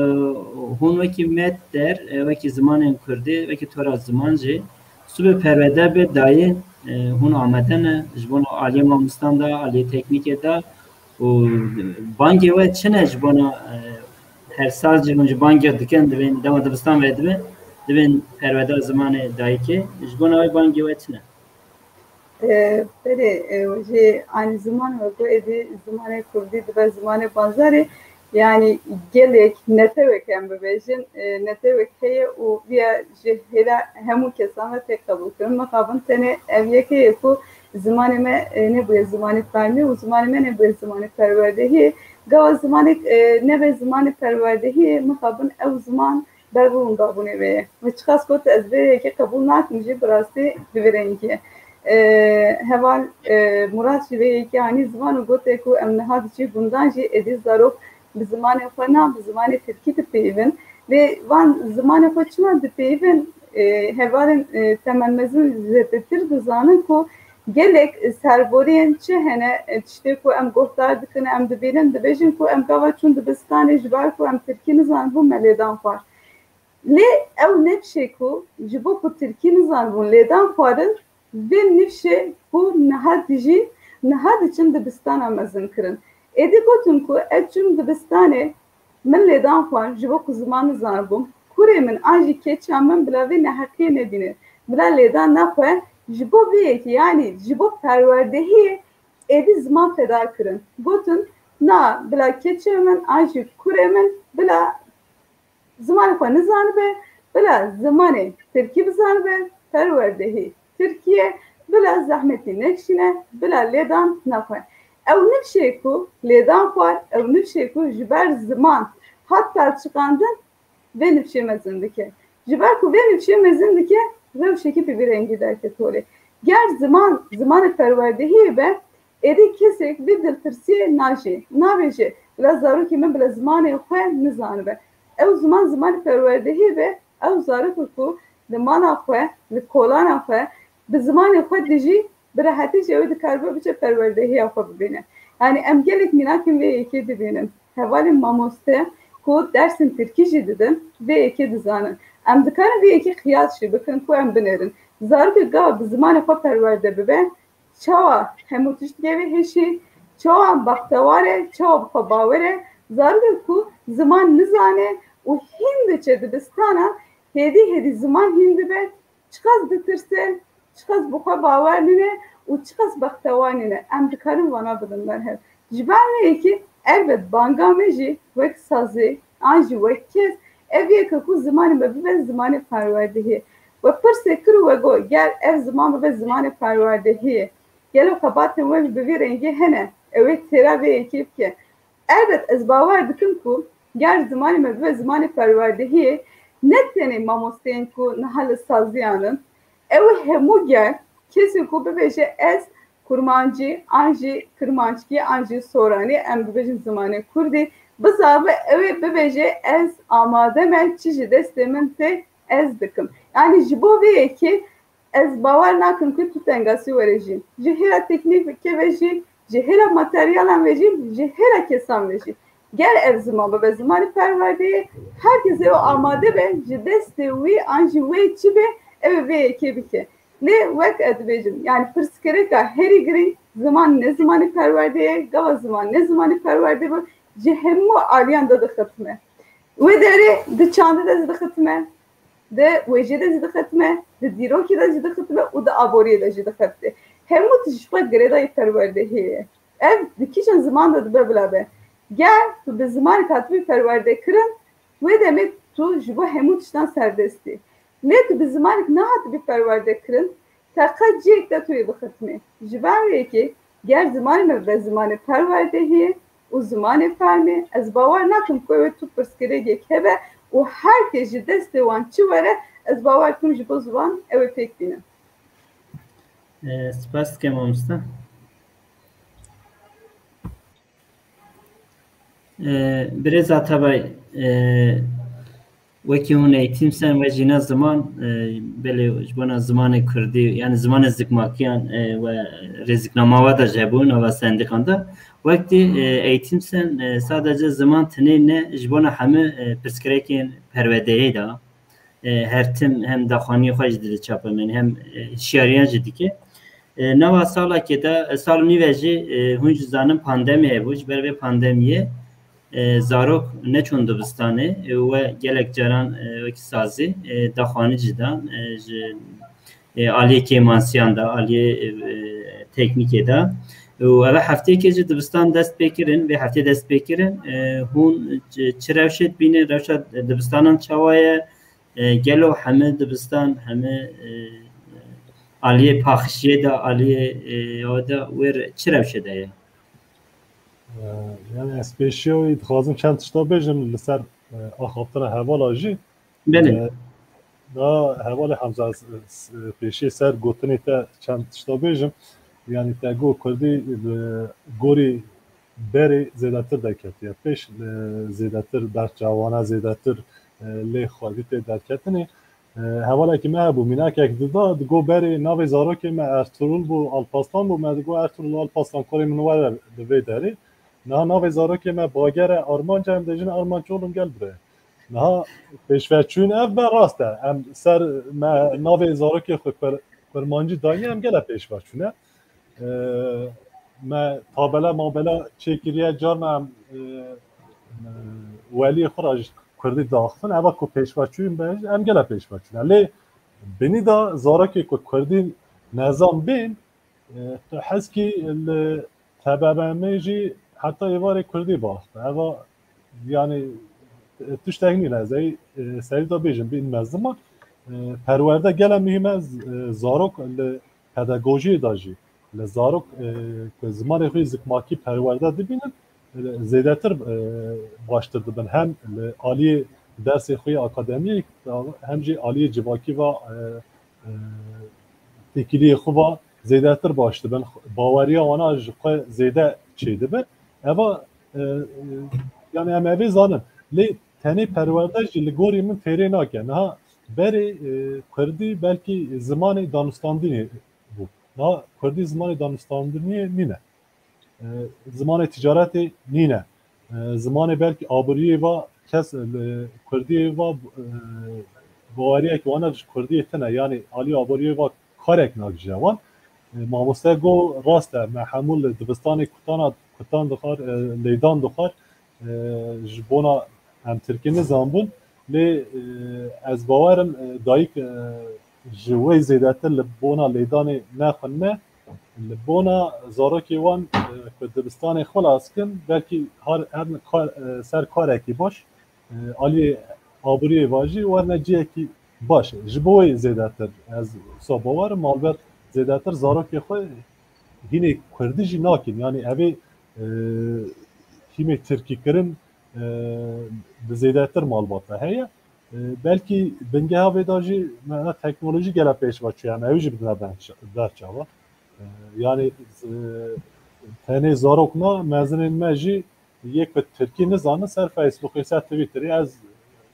hûn wekî met der, e, wekî zimanên Kurdî, wekî tora ziman jî, sibê perwerde bê dayîn, e, hûn amade ne, ji bona aliyê mamostan de, aliyê teknîkê de û bangê we çi ne ji bona, e, her sal jî hûn ji bangê dikin, dibên dema dibistan vedibin, dibên perwerde zimanê dayikê, ji bona wê bangê we çi ne? E, belê, e, jê anî ziman we got êdî zimanê Kurdî dibe zimanê bazarê, yanî gelek netewek em bibêjin, e, netewek heye û viya ji hêla hemû kesan ve tê qebûlkirin. Mixabin tenê ev yekê ye ku zimanê me, e, nebûye zimanê fermî û zimanê me nebûye zimanê perwerdehiyê. Gava zimanê, e, nebe zimanê perwerdehiyê, mixabin ew ziman ber bi wingabûnê ve ye. Min çiqas got ez vê yekê qebûl nakim jî, bi rastî di vê rengî ye. E, heval, e, Murat jî vê yekê anî ziman û gote ku em niha diçî gundan jî êdî zarok bi zimanê xwe na, bi zimanê tirkî dipeyivin. Lê van zimanê xwe çima dipeyivin? E, hevalên, e, temenmezin zêdetir dizanin ku gelek serboriyên çi hene, e, tiştê ku em guhdar dikin, em dibînin, dibêjin ku em gava çûn dibistanê ji ber ku em tirkî nizanibûn me lêdan xwar. Lê ew nifşê ku ji bo ku tirkî nizanibûn lêdan xwarin, vê nifşê ku niha dijîn, niha diçin dibistana mezin kirin. Êdî gotin ku ez çûm dibistanê, min lêdan xwar ji bo ku ziman nizanibûm. Kurê min an jî keça min bila vê neheqiyê nebîne, bila lêdan nexwe. Ji bo vê yekê, yanî ji bo perwerdehiyê êdî ziman feda kirin. Gotin, na, bila keçê min an jî kurê min bila zimanê xwe nizanibe, bila zimanê tirkî bizanibe, perwerdehî tirkî ye, bila zehmetî nekişîne, bila lêdan nexwe. Ew nifşê ku lêdan xwar, ew nifşê ku ji ber ziman hat pelçiqandin vê nifşê mezin dike. Ji ber ku vê nifşê mezin dike, rewşekî bi vî rengî derket holê. Ger ziman, zimanê perwerdehiyê be, êdî kesek vê diltirsiyê najê. Nabêje, bila zarokê min bila zimanê xwe nizanibe. Ew ziman, zimanê perwerdehiyê be, ew zarokê ku li mala xwe, li kolana xwe, bi zimanê xwe dijî, bi rehetî jî ew dikaribe biçe perwerdehiya xwe bibîne. Yanî em gelek mînakên vê yekê dibînin. Hevalên mamoste ku dersên tirkî jî didin, vê yekê dizanin. Em dikarin vê yekê qiyas jî bikin ku em binêrin. Zarokek gava bi zimanê xwe perwerde bibe, çawa hemû tişt divê hişî, çawa bextewar e, çawa bi xwe bawer e. Zarokek ku ziman nizane û hîn diçe dibistana, hêdî hêdî ziman hîn dibe, çiqas ditirse, çiqas bi xwe bawer nîne û çiqas bextewar nîne. Em dikarin vana bidin berhev. Ji ber vê yekê elbet banga me jî wek sazê an jî wek kes ev yek e ku zimanê me bibe zimanê perwerdehiyê. We pirsê kir û we got, ger ev ziman bibe zimanê perwerdehiyê, gelo xebatên we jî bi vî rengî hene? Ew ê têra vê yekê bike. Elbet ez bawer dikim ku ger zimanê me bibe zimanê perwerdehiyê, ne tenê mamosteyên ku niha li saziyan in, ew ê hemû gel kesê ku bibêje ez kurmancî an jî kirmanckî an jî soranî, em bibêjin zimanê kurdî, bizabe ew ê bibêje ez amade me, çi ji destê min tê ez dikim. Yanî ji bo vê yekê ez bawer nakim ku tu tengasî were jî. Ji hêla teknîkê ve jî, ji hêla materyalan ve jî, ji hêla kesan ve jî. Ger ev ziman bibe zimanê perwerdeyê, her kes ê amade be, ji destê wî an jî wê çi be, ew ê vê yekê bike. Lê wek ez dibêjim, yanî pirsgirêka herî girîng ziman ne zimanê perwerdeyê, gava ziman ne zimanê perwerdê be, ji hemû aliyan de dixitime. Wê derê di çandê de jî dixitime, di wêjê de jî dixitime, di dîrokê de jî dixitime û di aboriyê de jî dixitime. Hemû tişt ji xwe girêdayî perwerdehiyê ye. Ev di kîjan ziman de dibe bila be. Ger tu bi zimanek hatibî perwerde kirin, wê demê tu ji bo hemû tiştan serdest î. Lê tu bi zimanek nehatibî perwerde kirin, te qet cihek de tu yê bixitmê. Ji ber wê yekê ger zimanê me bibe zimanê perwerdehiyê û zimanê fermê, ez bawer nakim ku ew ê tu pirsgirêkek hebe û her kes ji destê wan çi were, ez bawer dikim ji bo ziwan ew ê pêk bîne. E, spas dikim mamoste. E, Birêz Atabay, e, wekî hûn eğitimsen we jîna ziman, e, belê ji bona zimanê kurdî, yani zimanê zikmakiyan, e, we rêziknama we de jî hebû nava sendîkan de. Wekî, e, eğitimsen, e, sadece ziman tinê ne, ji bona hemû, e, pirsgirêkên perwerdehiyê de, e, her tim hem daxuyaniyê xwe jî dide çapemenî, hem, e, hişyariyan jî dike. E, nava salakê de, e, sal û nîve jî, e, hûn jî zanin pandemî hebû. Ji ber vê pandemiyê, e, zarok neçûn dibistanê, e, we gelek caran, e, wekî sazî, e, daxuyanî jî dan, e, ji, e, aliyê kêmansiyan de, aliyê, e, teknîkê de. Û ev hefteyekê jî dibistan dest pê kirin, vê heftê dest pê kirin. E, hûn çi, çi rewşê dibînin, rewşa dibistanan çawa ye? E, gelo heme dibistan, heme, e, aliyê paxişiyê de, aliyê, e, ya de wê re-, çi rewşê de ye? E, yani ez pêşiya wî dixwazim çend tişta bêjim li ser, e, axaftina hevala jî. Belê. E, da hevalê Hemza, ez, ez, pêşiya ser gotinê te çend tişta bêjim. Yani te got kurdî, e, gorî berê zêdetir derketiye. Pêş, e, zêdetir derçawana, zêdetir, e, lê xwedî tê derketinê. E, hevalekî me hebû, mînakek dida, digo berê navê zarokê me Ertuğrul bû, Alpaslan bû, me digo Ertuğrul Alpaslan, kurê min were li vê derê. Niha navê zarokê me Bager e, Armanc e, em dibêjin Armanc oğlum gel buraya. Niha pêşveçûn ev be rast e. Em ser me navê zarokê xwe Kur-, Kurmancî daye, em gele pêşveçûn e. E, me tabela mabela çêkiriye, carna em, e, e, weliyê xwe re ji kurdî diaxifin. Eva ku pêşveçûn be, em gele pêşveçûn. Lê binî de zarokê ku kurdî nezan bên, e, tu hez kî li T B M jî heta êvarê kurdî biaxife. Eva, yani, tiştek nîne, ez ê, e, serî de bêjim, bînime ziman. E, perwerde gele muhîm e, z-, e, zarok li pedagojiyê de jî, li zarok, e, ku zimanê xwe yê zikmakî perwerde dibînin, zêdetir e, baştir dibin. Hem li aliyê dersê xwe yê akademiyê, hem jî aliyê civakî ve e, e, têkiliyê xwe ve zêdetir baş dibin. Baweriya wana ji xwe zêde çêdibe. Eva e, e, yani em evê zanin. Lê tenê perwerde jî li gorî min fêrê nake. Niha berê e, kurdî belkî zimanê danûstandinê bû. Niha kurdî zimanê danûstandinê nîne. E, zimanê ticaretê nîne. E, zimanê belkî aboriyê va kes, e, kurdiyê va e, baweriyek wana ji kurdiyê tine. Yani alî aboriyê va karek nagije wan. E, mamoste go rast e, me hemû li dibistanê kutana, kutan dixwar, e, leydan dixwar. E, ji bona em tirkî nizanbûn. Lê e, ez bawerim e, dayik e, ji wê zêdetir li bona leydanê nexwinine, li bona zarokê wan e, ku dibistanê xilas kin, belkî har, her kar, e, ser karekî baş, e, aliyê aboriyê va jî werne cihekî baş. Ji bo wê zêdetir ez wisa bawerim, malbet zêdetir zarokê xwe hînê kurdî jî nakin. Yani evê e, hîmê tirkîkirin e, bi zêdetir malbata heye. E, belkî bingeha vê de jî me teknolojî gele pêş ve çûye, em ew jî bidine ber çav-, ber çav. E, yani e, tenê zarok na, mezinên me jî yê ku tirkî nizanin ser Facebookê, ser Twitterê, ez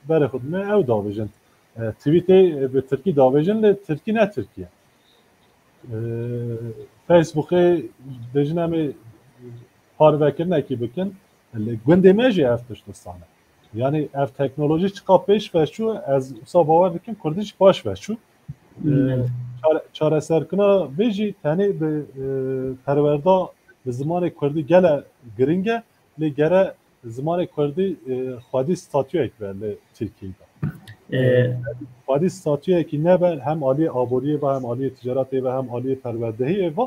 berê xwe dime ew davêjin. E, tweetê bi tirkî davêjin, lê tirkî ne tirkî ye. E, Facebookê bêjin em ê parvekirinekî bikin. Li gundê me jî ev tişt wisa ne. Yani ev teknolojî çiqa pêş ve çû, ez wisa bawer dikim kurdî jî paş ve çû. E, çare-, çareserkirina vê jî tenê bi e, perwerda bi zimanê kurdî gele giring e, lê gere zimanê kurdî e, xwedî statuyek be li Tirkiyeyê de. E, xwedî statuyekî nebe hem aliyê aboriyê ve hem aliyê ticaretê ve hem aliyê perwerdehiyê ve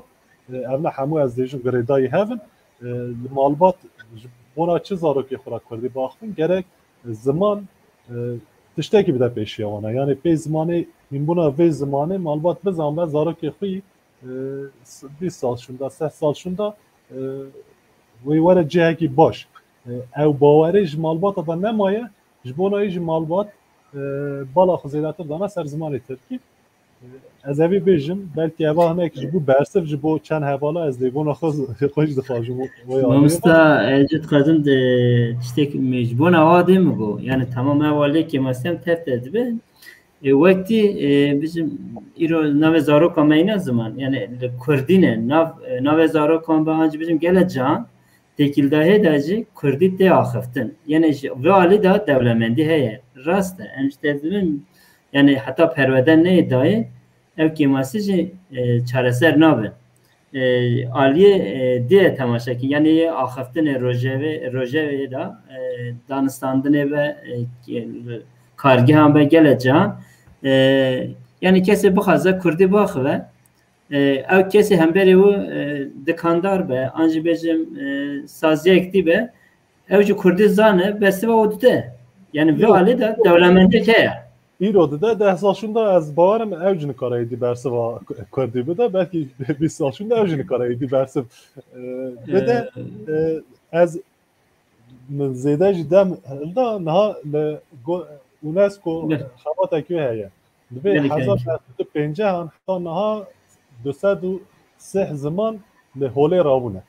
e, ev ne hemû ez dêjim girêdayî hev in. E, li malbat ji bona çi zarokê xwe re kurdî baxivin, gerek ziman e, tiştekî bide pêşiya wana. Yani pê zimanê, hînbûna vê zimanê malbat bizanbe zarokê xwe yî e, s-, bîst sal şûnda, sed sal şûnda e, wê were cihekî baş. E, ew bawerê ji malbata de nemaye, ji bona wê jî malbat e, bala xwe zêdetir dana ser zimanê tirkî. E, ez evî bêjim, belkî eva hinek ji bo bersiv, ji bo çend hevala ez lêbûna xwe, xwe jî dixwazim. Wê alî Mamosta, ez jî dixwazim de tiştek ji bona wa dê min got. Yani tamam ev alê kêmasiyem tev te dibe. E, wektî e, bijim îro navê zaroka me îne ziman. Yani li kurdî ne. Nav, e, navê zarokan be an jî bijim gele can. Têkildahê de jî kurdî tê axiftin. Yanî ji vê alî de dewlemendî heye. Rast e. Em ji te dibin, yanî heta perwerde neyê dayê, ev kêmasî jî e, çareser nabe. E, aliyê e, dê temaşe kir. Yanî yê axiftinê rojevê, rojevê de e, danistandinê be, e, kargehan be gele cihan. E, yanî kesê bixwaze kurdî baxive, e, ew kesê hemberê wî e, dikandar be, an jî bêjim e, saziyek dî be, ew jî kurdî zane, bersiva wî dide. Yani vê Yok. alî de dewlemendiyek heye. Îro dide, deh sal şûnda ez bawerim ew jî nikare êdî bersiva kurdî bide, belkî bîst sal şûnda ew jî nikare êdî bersiv e, bide. E, ez min zêde jî dem hilda niha li go-, UNESCO Belê. xebatekî wê heye. Di vê Belê hezar neh sed û pêncî an heta niha du sed û sih ziman li holê rabûne.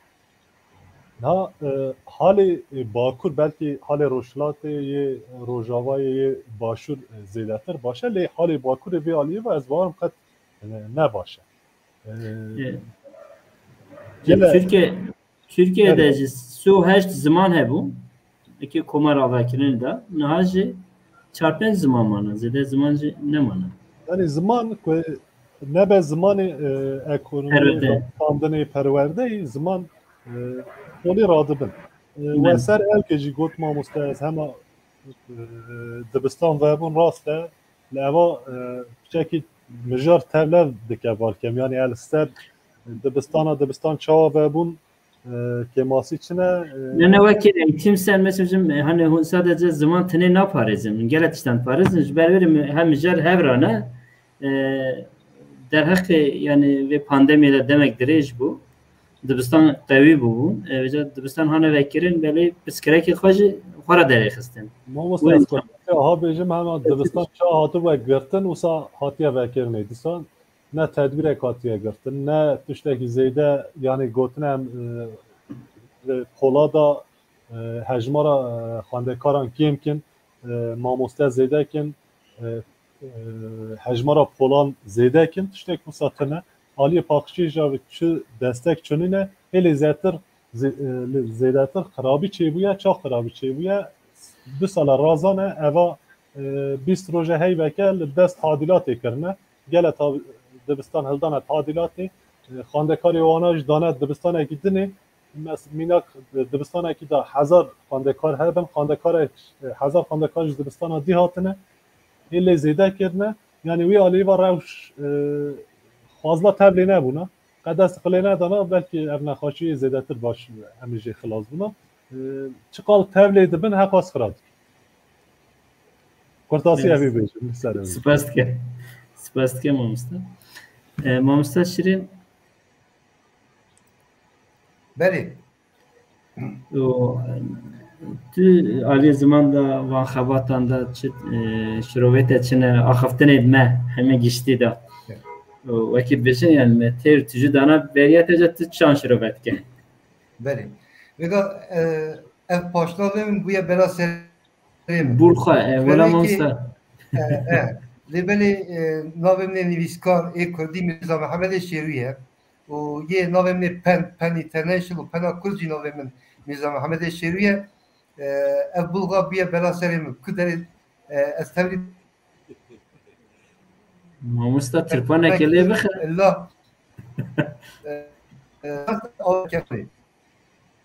Niha e, halê e, Bakur, belkî halê Rojhilatê yê Rojavayê yê Başûr e, zêdetir baş e, lê halê Bakurê vê aliyê ve ez bawerim qet e, ne baş e. E, E, gele- Tirkiye, Tirkiye de Evet. jî sî û heşt ziman hebû. Eke komar avekirin de. Niha jî çar pênc ziman mane. Zêde ziman jî nemane. Yani ziman ku nebe zimanê e, ekonomiyê, Perwerde. Standinê, perwerdeyî, ziman e, holê radibin. E, Belê. We ser ew ke jî got mamoste, ez hema e, dibistan vebûn, rast e. Li eva e, piçekî mijar tevlev dike balkem. Yani el ser dibistana, dibistan çawa vebûn, e, kêmasî çi ne? E, Ne ne wekî eğitim sen mesela bizim, e, hani hûn sadece ziman tinê naparêzin. Gelek tiştan parêzin. Ji ber wê re hem mijar hev rane, e, derheqê yani vê pandemiyê de demek dirêj bû. Dibistan qewî bûbûn. E, vêca dibistan hane vekirin, belê piskirekê xwe ji xwe re derêxistin. Mamoste, Wê ez kurtê aha bêjim, hema dibistan çawa hatibû girtin, wisa hatiye vekirinê. Dîsa ne tedbîrek hatiye girtin, ne tiştekî zêde, yanî gotine em, e, li pola da, e, hejmara, e, xwendekaran kêm kin, e, mamoste zêde kin, e, e, hejmara polan zêde kin, tiştek wisa tune. Aliyê paqijiyê jî çi destek çi nîne, hêlê zêtir, zê-, e, zêdetir xirabî çêbûye, çax xirabî çêbûye. Du sala razan e, eva, e, bîst roje heyveke li dest tadîlatê kirine. Gele ta-, dibistan hildane tadîlatê. E, xwendekarê wana jî dane dibistanekî dinê. Mes-, mînak, e, dibistanekî de hezar xwendekar hebin, xwendekarek, e, hezar xwendekar ji dibistana dî hatine. Hê lê zêde kirine. Yanî wî alî va rewş, e, xwazla tevlê nebûna. Qe dest xilê nedana, belkî ev nexweşiyê zêdetir baş em ê jê xilas bûna. E, çiqal tevlê dibin, heqas xira dike. Kurtasî Evet. evî bêjim, li ser evî. Spas dike. Spas dike mamoste. E, mamoste Şirin. Belê. O, tu alî ziman da van xebatan da çi, e, şirovete çine axaftinê me heme giştî da. Evet. O, wekî dibêjin yani me têr tu jî dana beriya te ca tu çan şirove dike. Belê. Vêga, e, ev paşnavê min bûye bela serê min. Burxa, e, Ji ber wela wê ki, mamoste. e, e, lê belê, e, navê min ê nivîskar ê kurdî Mirza Mehemedê Şêrû ye. Û yê navê min ê Pen, Pen International û Pena Kurd jî navê min Mirza Mehemedê Şêrû ye. E, ev bulxa bûye bela serê min. Ku derê, e, ez tevlî Mamosta tirpanekê lê bixe. Ella. E, e,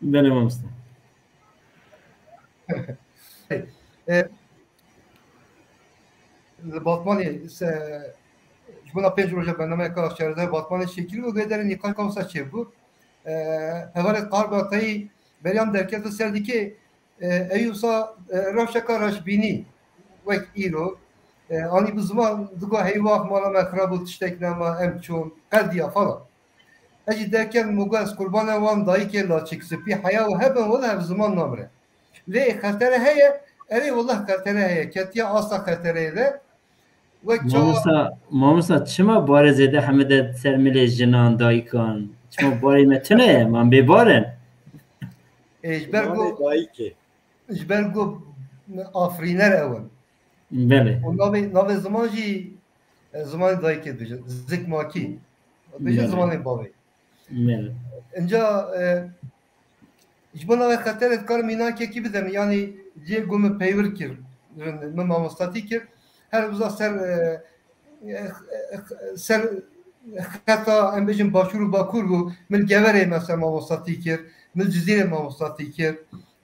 Belê mamosta. E, li Batmanê se-, ji bona pênc roja bernameyeka şaredarê Batmanê şekilî û vê derê nîqaş wisa çêbû. E, hevalê Qarbatayî beriyan derket û ser dikê, e, ew wisa, e, rewşeka reşbînî wek îro, e, anî bi ziman digo heywax mala me xirab û tiştek nema em çûn qediya falan. Ez jî derket min got ez qurbana wan dayikê laçik spî heya û hebin wele ev ziman namire. Lê xetere heye, erê wele xetere heye. Ketiye asta xetereyê de. Wek çawa Mamosta, mamosta çima barê zêde hemide ser milê jinan, dayikan? Çima barê me tune ye? Man bêbar in. Ê, ji ber Zimanê ku, dayikê. ji ber ku afirîner ew in. Belê. Û navê, navê ziman jî, e, zimanê dayikê dibêjin. Zikmakî. Dibêjin Belê. zimanê bavê. Belê. Înca, e, ji bo navê xeterê dikarim mînakekî bidim. Yanî cê ku min peywir kir, min mamostatî kir. Her wisa ser, e, e, ser xeta, em bêjin başûr û bakur bû. Min Geverê mesela mamostatî kir. Min Cizîrê mamostatî kir.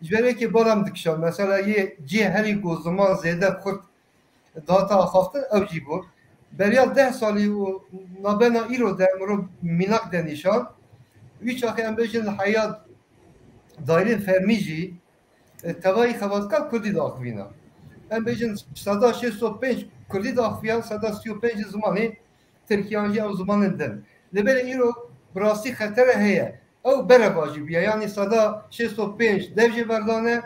Ji ber wê kê bala min dikişand. Mesela yê cê herî ku ziman zêde xurt dihate axaftin ew jî bû. Beriya deh salî û nabena îro de mirov mînak de nîşan. Wî çaxê em bêjin li heya daîrên fermî jî, e, tevayî xebatkar kurdî diaxivîna. Em bêjin seda şêst û pênc kurdî diaxiviya, seda sî û pênc jî zimanê tirkiyan jî ew zimanên din. Lê belê îro bi rastî xetere heye. Ew berevajî bûye. Yanî seda şêst û pênc dev jê berdane,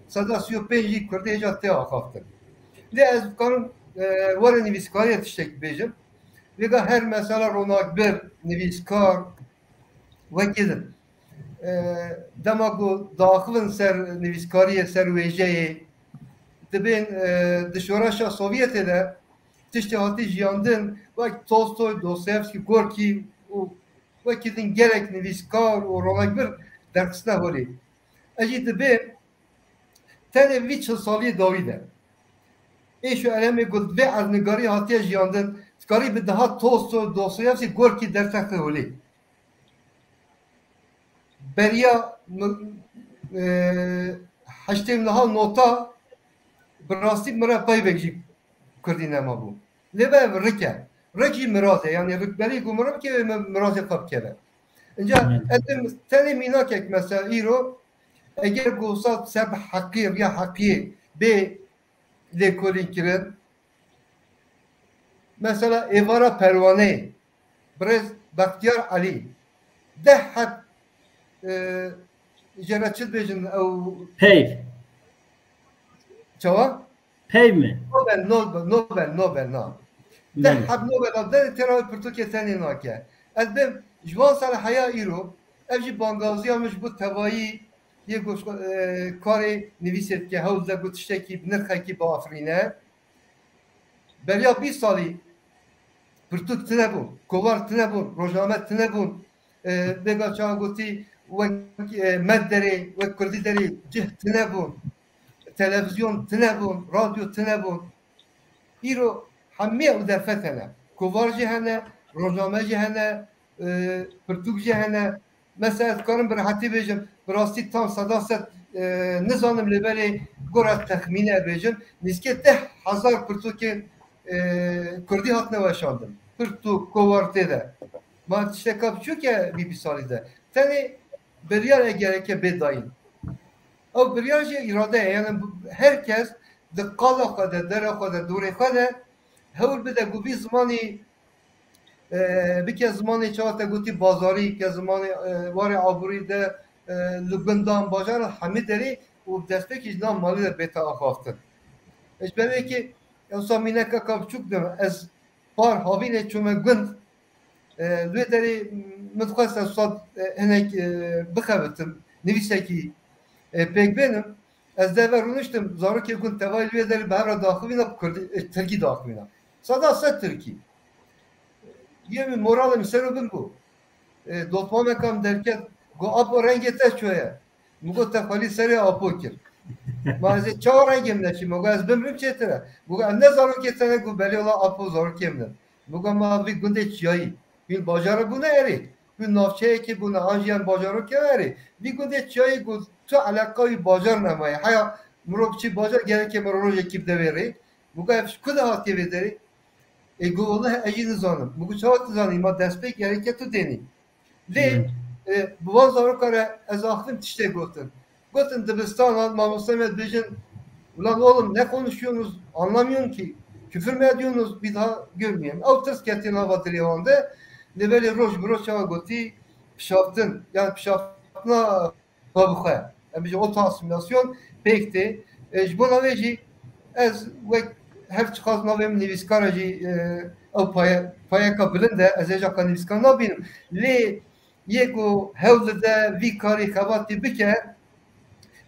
seda sî û pênc jî kurdê hêja tê axaftin. Lê ez dikarim, e, were nivîskariyê tiştekî bêjim. Vêga her mesela ronakbir, nivîskar, wekî din. E, dema ku diaxivin ser nivîskariyê, ser wêjeyê, dibên, e, di şoreşa Sovyetê de tiştê hatî jiyandin, wek Tolstoy, Dostoyevskî, Gorkî û wekî din gelek nivîskar û ronakbir derxistine holê. Ez jî dibêm tenê vî çil saliyê dawî de êş û elemê ku vê erdnigarî hatiye jiyandin, dikarî bi daha Tolstoy, Dostoyevskî, Gorkî dertexe holê. Beriya min, e, heştê û neha nota bi rastî min re peyvek jî kurdî nema bû. Lê be ev rik e. Rik jî miraz e. Yanî rikberî ku mirin bike, wê mirazê xwe bikeve. Înca Hmm. ez ê tenê mînakek mesela îro, eger ku wisa ser bi heqî, riya heqiyê bê lêkolîn kirin, mesela êvara perwaneyê, birêz Bextiyar Elî, deh heb e, jê re çi dibêjin ew Peyv. Çawa? Peyv mi? Nobel, Nobel, Nobel, Nobel, na. Te Belê. Heb Nobel a derê têra wê pirtûkê tenê nake. Ez bêm ji van sala heya îro, ev jî bangaziya min ji bo tevayî yê goş-, e, karê nivîsê dike, hewl de got tiştekî bi nirxekî biafirîne. Beriya bîst salî pirtûk tine bûn, kovar tine bûn, rojname tine bûn. E, bêga çawa gotî, wek, e, med derê, wek kurdî derê cih tine bûn, televizyon tine bûn, radyo tine bûn. Îro hemî ew derfet hene. Kovar jî hene, rojname jî hene, e, pirtûk jî hene. Mesela ez dikarim bi rehetî bêjim, bi rastî tam seda sed, e, nizanim, lê belê gora texmîne bêjim, nîzkê deh hezar pirtûkên, e, kurdî hatine weşandin. Pirtûk, kovar tê de. Ma tişteka biçûk e vî bîst salî de. Tenê biryar e gereke bê dayîn. Ew biryar jî îrade ye. Yani bu, her kes di qala xwe de, dera xwe de, dorê xwe de hewl bide ku vî zimanî, e, bike zimanê çawa te gotî bazarî, ke zimanê, e, warê aborî de, e, li gundan, bajaran hemî derê û destpêkî ji nav malê de bête axaftin. Ji ber wê yekê ewsa mîneka ka biçûk dim, ez par havînê çûme gund, e, li wê derê min dixwest ez sad, e, hinek, e, bixebitim, nivîsekî, e, pêk bênim. Ez dê ve rûniştim, zarokê gund tevayî li wê derê bi hev re daxivîna, bi kurdî, e, tirkî daxivîna. Seda sed tirkî. Yê min moralê min ser û bin bû. E, dotmameka min derket, got, "Apo, rengê te ço ye?" Min got, "Te xwelî serê Apo kir." Ma ez ê çawa rengê min neçî? Min got, "Ez bimrim çêtir e." Min got, "Em ne zarokê te ne?" Got, "Belê wela Apo, zarokê min in." Min got, "Ma vî gundê çiyayî, hûn bajar re bûne erê? Hûn navçeyekê bûne, an jî em bajarokê erê? Vî gundê çiyayî." Got, "Tu eleqa wî bajar nemaye. Heya mirov biçî bajar, gereke mirov rojekî bide vê rê." Min got, "Ev ji ku de hatiye vê derê?" Ê got, "Welleh ez jî nizanim." Min got, "Çawa tu zanî? Ma destpêk gereke tu dênî." Lê, e, bi wan zaroka re ez axivim tiştê gotin. Gotin dibistanan mamoste me dibêjin, "Ulan oğlum, ne konuşuyorsunuz? Anlamıyorum ki. Küfür mü ediyorsunuz? Bir daha görmeyeyim." Ew tirs ketiye nava dilê wan de. Lê belê roj bi roj çawa gotî, pişaftin, yani pişaftina xwe bi xwe. Em bêjin oto asîmîlasyon pêk tê. E, ji bona vê jî ez wek her çiqas navê min nivîskar e jî, e, ew paye-, payeka bilind e, ez hêja ka nivîskar nabînim. Lê yê ku hewl dide vî karî xebatî bike,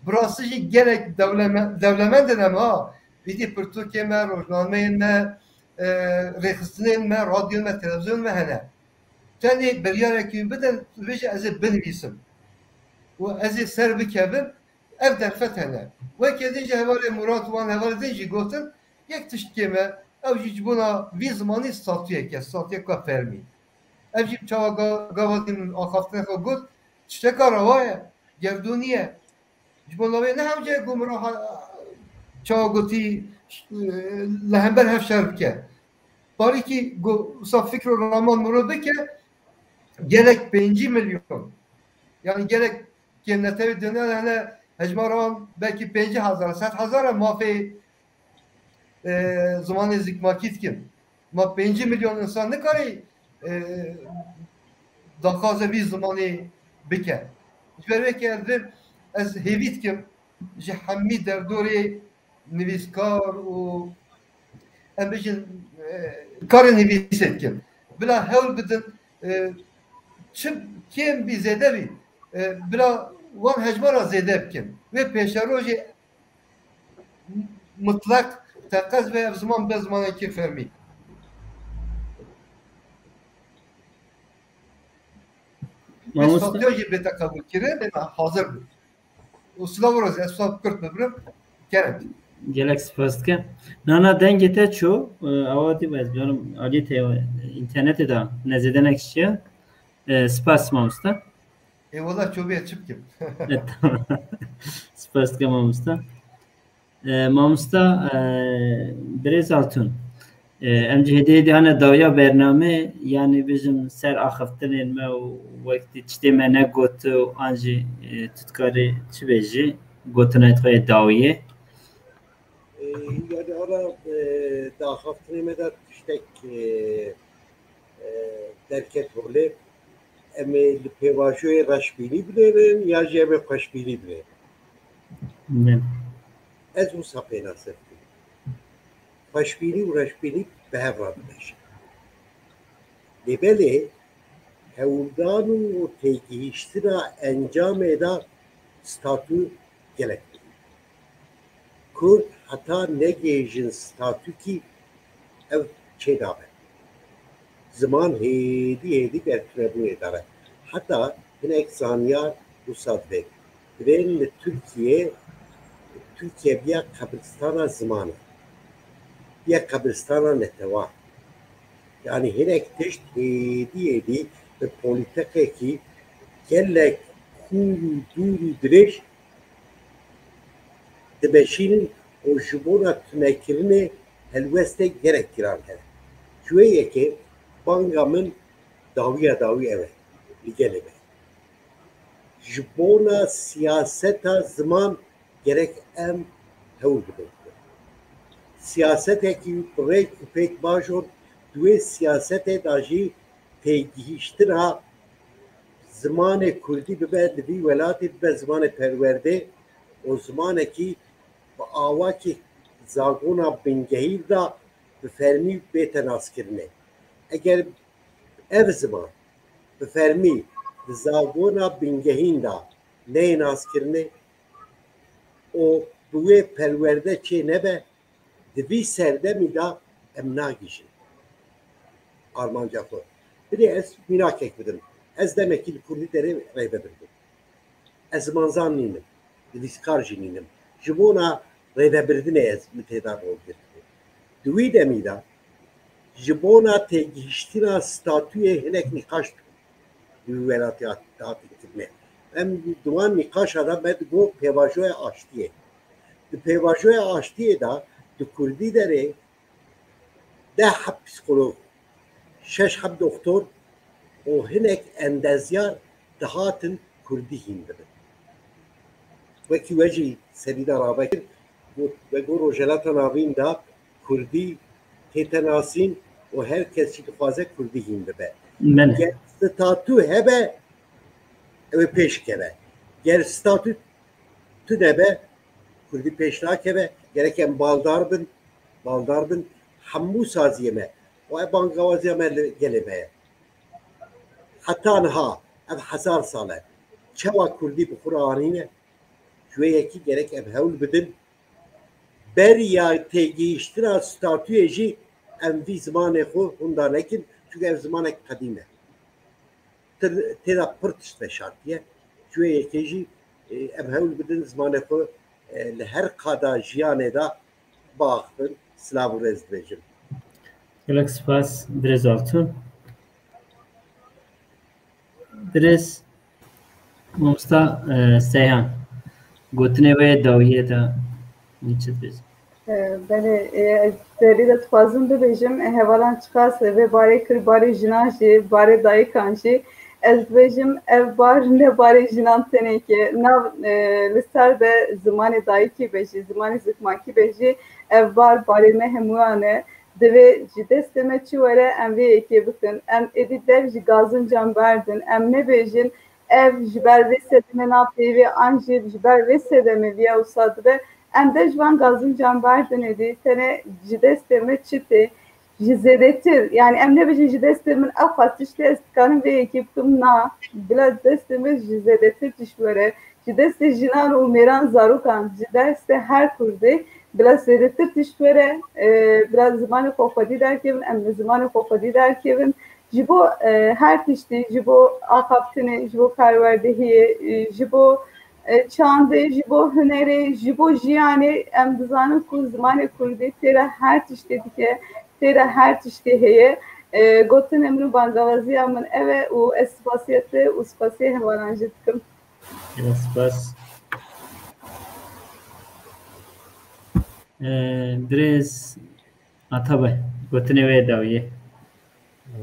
bi rastî jî gelek dewleme-, dewlemend in em ha. Êdî pirtûkê me, rojnameyên me, e, rêxistinên me, radyoyên me, televîzyonên me hene. Tenê biryarekî min bidin, tu bêjî ez ê binivîsim. Û ez ê ser bikevim, ev derfet hene. Weke din jî hevalê Murat wan hevalê din jî gotin, yek tiştkê me, ew jî ji bona vî zimanî statuyek e, statuyeka fermî. Ev jî çawa ga-, gava din axaftinê xwe got, tişteka rewa ye, gerdûnî ye. Ji bo navê ne hewce ku mirov ha-, çawa gotî, e, li hember hev şer bike. Parîkî ku wisa fikr û raman mirov bike, gelek pêncî milyon. Yani gelek kêm netewî dinya de hene hejmara wan belkî pêncî hezar, sed hezar e mafê, e, zimanê zikmakî dikin. Ma pêncî milyon însan nikarî, e, daxwaze vî zimanê bike. Ji ber wê ke ez, ez hêvî dikim ji hemî derdorê nivîskar û em bêjin, e, karê nivîsê dikin. Bila hewl bidin, e, çi kêm bî zêde bî, e, bila wan hejmara zêde bikin. Wê pêşerojê mutlaq teqez be ev ziman be zimanekî fermî. Mamoste. Statuya jî bête qebûlkirin, hazir bû. Û silav û razî, ez silav kurt bibirim. Kerem. Gelek spas dikim. Nana dengê te ço, e, awa dî ez bizanim aliyê te internetê de nezêdenek şiye. E, spas mamoste. Ê wela çobiye çi bikim? E, tamam. Spas dikim mamoste. E, mamoste, e, Birêz Altun. E, em jî hêdî hêdî hane dawiya bername, yanî bijim ser axiftinên me û wek tiştê me negot û an jî, e, tu dikarî çi bêjî gotina xwe yê dawiyê? E, yani ana, e, di axaftinê me de tiştek, e, e, derket holê. Em ê li pêvajoyê reşbînî binêrin ya jî em ê xweşbînî binêrin? Min. Ez wisa pênase dikim. Xweşbînî û reşbînî bi hev re dimeşin. Lê belê hewldan û têgihîştina encamê de statû gelek dikin. Kurd heta negihêjin statûkî ev çênabe. Ziman hêdî hêdî bertunebûyê de re. Heta hinek zanyar wisa dibên. Dibên li Tirkiye, Tirkiye biya qebristana ziman e. Biya qebristana netewa. Yanî hinek tişt hêdî hêdî bi polîtekekî gelek kûr û dûr û dirêj dimeşînin û ji bona tunekirinê helwestê gelek giran hene. Ji wê yekê banga min dawiya dawî ev e, li gelê me. Ji bona siyaseta ziman gerek em hewl bidin. Siyasetekî bi rêk û pêk baş û di wê siyasetê de jî têgihîştina zimanê kurdî bibe, li vî welatê bibe zimanê perwerdê û zimanekî bi awakî zagona bingehîn de bi fermî bête naskirinê. Eger ev ziman bi fermî di zagona bingehîn de neyê naskirinê û bi wê perwerde çê nebe, di vî serdemî de em nagihîjin armanca xwe. Bidê ez mînakek bidim. Ez demekî li kurdî derê rêvebir bûm. Ez zimanzan nînim, nivîskar jî nînim. Ji bona rêvebirdinê ez min tê de rol girtibû. Di wî demî de ji bona têgihiştina statûyê hinek nîqaş dikim. Di wî welatî hat-, hatin kirinê. Em di wan nîqaşa de me digot pêvajoya aştiyê. Di pêvajoya aştiyê de di kurdî derê deh heb psîkolog, şeş heb doktor û hinek endezyar dihatin kurdî hîn dibin. Wekî we jî serî de ravekir, got, we got Rojhelata Navîn de kurdî tête nasîn û her kes jî dixwaze kurdî hîn bibe. Belê. Ger statû hebe, ew ê pêş keve. Ger statû tune be, kurdî pêş nakeve. Gerek em baldar bin, baldar bin hemû saziyê me. Û ev bangawaziya me li gelê me ye. Heta niha, ev hezar sal e. Çawa kurdî bi xwe re anîne? Ji wê yekî gerek em hewl bidin. Beriya têgihiştina statûyê jî em vî zimanê xwe hunda nekin. Çunke ev zimanek qedîm e. Tê de pir tişt veşartiye. Ji wê yekê jî, e, em hewl bidin zimanê xwe, e, li her qada jiyanê de biaxivin. Silav û rêz dibêjim. Gelek spas, Birêz Altun. Birêz Mamosta, e, Seyhan, gotinê wê yê dawiyê de hûn çi dibêjin? E, belê, e, ez serî de dixwazim bibêjim, e, hevalan çiqas vê barê kir, barê jinan jî, barê dayikan jî. Ez dibêjim, ev bar ne barê jinan tenê ke, nav, e, li ser de zimanê dayikî be jî, zimanê zikmakî be jî, ev bar barê me hemûyan e. Divê ji destê me çi were, em vê yekê bikin. Em êdî dev ji gazincan berdin. Em nebêjin, ev ji ber vê sedemê napeyivê an jî ji ber vê sedemê viya wisa dibe. Em dev ji van gazincan berdin êdî. Tenê ji destê me çi tê? Ji zêdetir, yani em nebêjin ji destê min ew xwest tiştê ez dikarim vê yekê bikim, na. Bila destê me ji zêdetir tişt were. Ji destê jinan û mêran zarokan, ji destê her kurdê bila zêdetir tişt were, e, bila zimanê xwe xwedî derkevin, em li zimanê xwe xwedî derkevin. Ji bo, e, her tiştî, ji bo axaftinê, ji bo perwerdehiyê, e, ji bo, e, çandê, ji bo hunerê, ji bo jiyanê, em dizanin ku zimanê kurdî têra her tiştê dike, têra her tiştê heye. E, gotinê min û bangawaziya min ev e û ez spasiya te û spasiya hevalan jî dikim. Gelek spas. Ee, Birêz Atabay, gotinê wê dawiyê. Ee,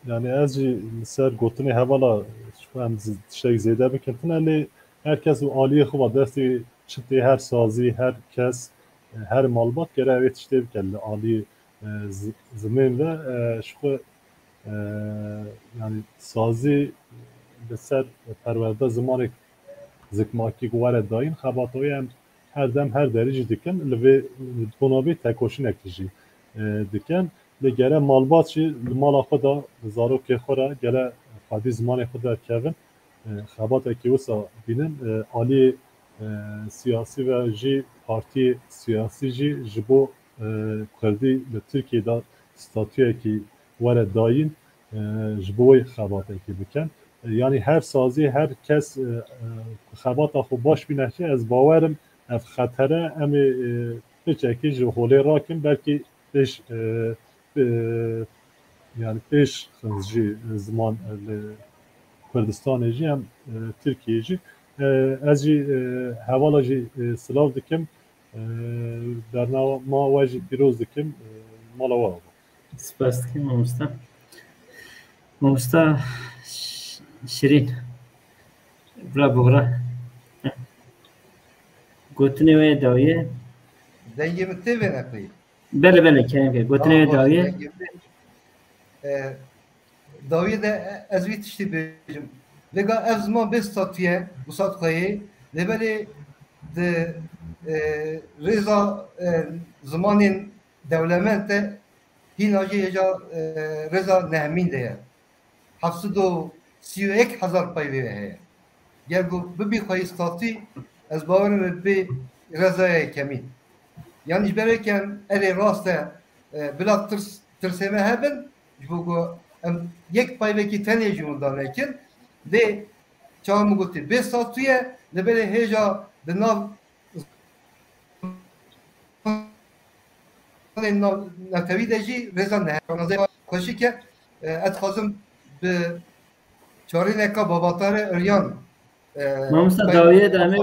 yani ez jî li ser gotinê hevala, ji xwe em zi-, tiştek zêde bikin tune, lê her kes û aliyê xwe va, destê çi tê, her sazî, her kes, e, her malbat gere wê tiştê bike li alî, e, zi-, zimên ve, e, ji xwe E, yani sazî li ser perwerde zimanek zikmakî ku were dayîn, xebata wê em her dem her derê jî dikin. Li vê, li bona vê tekoşînekî jî, e, dikin. Lê gere malbat jî li mala xwe de, li zarokê xwe re gere xwedî zimanê xwe derkevin. E, xebatekî wisa bînin. E, aliyê, e, siyasî ve jî partiyê siyasî jî ji bo, e, kurdî li Tirkiyê de statuyekî were dayîn, e, ji bo wê xebatekî bikin. E, yanî her sazî, her kes, e, e, xebata xwe baş bîne jî, ez bawer im ev xetere em ê, e, piçekî ji holê rakin, belkî pêş, e, e, yani pêş xinz jî ziman li Kurdistanê jî em, e, Tirkiyeyê jî. E, ez jî, e, hevala jî, e, silav dikim. E, bernama we jî pîroz dikim. E, mala we ava. Spas dikim mamosta. Mamosta Ş-, Şirîn. Bira bixura. Gotinê wê dawiyê. Dengê min tê vê neqlî. Belê, belê, kerem ke. Gotinê wê dawiyê. E, dawiyê de ez vî tiştî bêjim. Vêga ev ziman bê statûye, wisa dixweyê, lê belê di, e, rêza, e, zimanên dewlemend de hîna jî hêja, e, rêza nehemîn de ye. Heft sed û sî û yek hezar peyvê heye. Ger ku bibî xweyî statî, ez bawer im bê rêzaya yekemîn. Yanî ji ber wê ke em erê rast e, e, bila tirs, tirsê me hebin, ji bo ku em yek peyvekî tenê ji winda nekin, lê çawa min gotî, bê statû ye, lê belê hêja di nav zimanên nav-, netewî de jî rêza nehemîn, xweşik e. E, ez dixwazim bi çarîneka Babatare Iryan, e, Mamosta, dawiyê de em ê,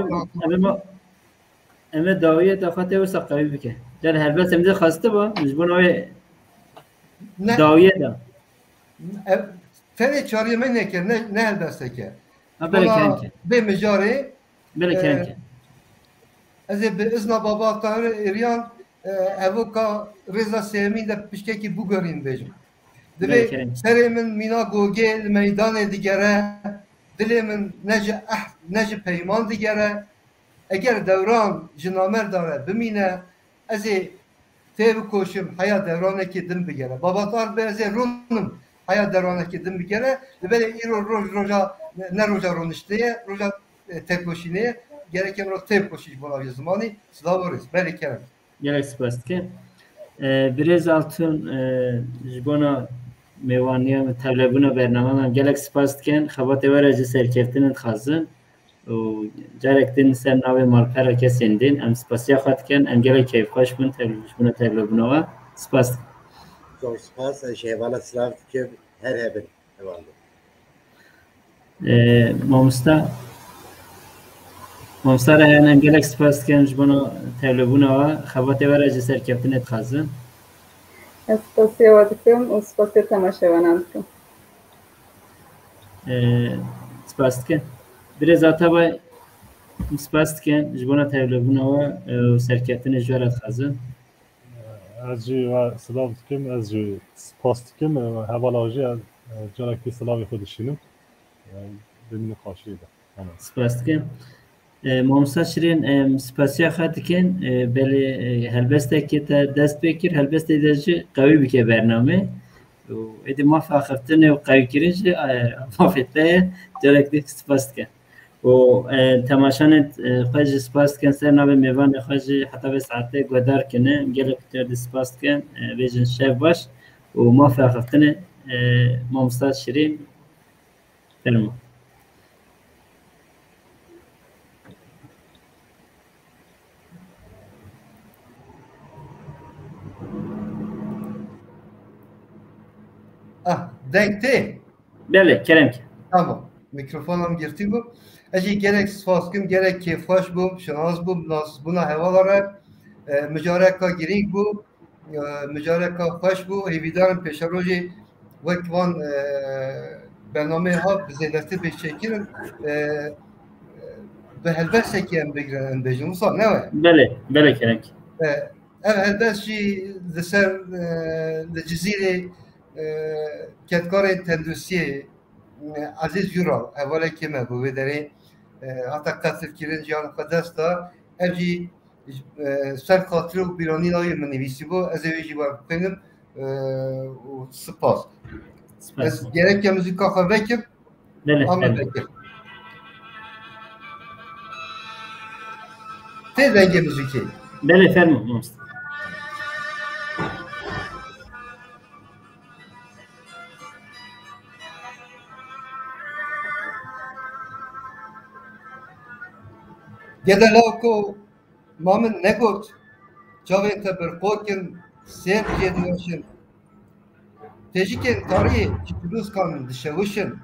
em ê ma-, em ê dawiyê de xwe tê wisa qewî bike. Gel helbest em dê xwestibû, ji bo wê Ne. dawiyê de. E, tenê çariyê me neke, ne, ne helbesteke. Ha, belê Wala kerem ke. Bê mijarê, Belê e, kerem ke. Ez ê bi izna Baba Tahir Êriyan, e, evoka rêza sêyemîn de piştekî bûgerîn bêjim. Divê Belê kerem. serê min mîna gogê li meydanê digere, dilê min ne ji ehd, ne ji peyman digere. Eger dewran ji namerda re bimîne, ez ê tê bikoşim heya dewranekê din bigere. Baba Tahir bê ez ê rûnim heya dewranekê din bigere. Li belê îro roj roja, ne roja rûniştê ye, roja, e, têkoşînê ye. Gerek em ro têkoşî ji bona vê zimanî. Silav û rêz. Belê kerem. Gelek spas dikim. E, Birêz Altun, e, ji bona mêvaniya me, tevlebûna bernama me gelek spas dikin. Xebatê we re jî serkeftinê dixwazin. Û carek din ser navê malpera kesên din em spasiya xwe dikin. Em gelek keyfxweş bûn tev-, ji bona tevlebûna we. Spas dikim. Zor spas. Ez jî hevala silav dikim. Her hebin. Hevalno. Ee, mamosta, mamosta Reyhan, em gelek spas dikin ji bona tevlebûna we. Xebatê we re jî serkeftinê dixwazin. Ez spasiya we dikim û spasiya temaşevanan dikim. Ee, spas dikin. Birêz Atabay, em spas dikin ji bona tevlebûna we, e, û serkeftinê ji we re dixwazin. Ez jî we silav dikim, ez jî spas dikim. Hevala jî ez, e, carekî silavê xwe dişînim. E, bimînin xweşiyê de. Hemen. Spas dikim. E, Mamosta Şirîn, em spasiya xwe dikin. E, belê, e, helbestekê te dest pê kir, helbestê de jî qewî bike bernamê. Û êdî mafê axiftinê û qewîkirin jî, e, mafê te ye. Carek din spas dikin. Û, e, temaşanên, e, xwe jî spas dikin, ser navê mêvanê xwe jî heta vê saetê guhdar kirine. Gelek caran spas dikin. E, bêjin şev baş û mafê axiftinê, e, mamosta Şirîn, fermo. Ah, deng tê? Belê, kerem ke. Tamam. Mikrofona min girtî bû. Ez jî gelek spas dikim, gelek kêfxweş bûm, şinas bûm, bi nasbûna hevala re. E, mijareka girîng bû, e, mijareka xweş bû. Hêvîdar im pêşerojê wek van, e, bernameyê ha bi zêdetî pêşkêşkirin, e, e, bi helbestekî em bigirin, em bêjin. Wisa ne we? Belê, belê, kerem ke. E, ev helbest jî li ser, e, li Cizîrê E, kedkarê tenduristiyê, e, Ezîz Yural, hevalekê me bû vê derê, e, hate qetilkirin, jiyan xwe dest da. Ev jî, e, ser xatir û bîranîna wî min nivîsî bû. Ez ê wê jî we bixwînim, e, û spas. Spas. Ez gereke muzîka xwe vekim, Belê, ama belê. Vekir. Tê dengê muzîkê. Belê, fermo, mamoste. Gede lawko ma min negot, çavên te birqok in, sêr jê diweşin. Têjikên tarî ji pilûskan dişewişin,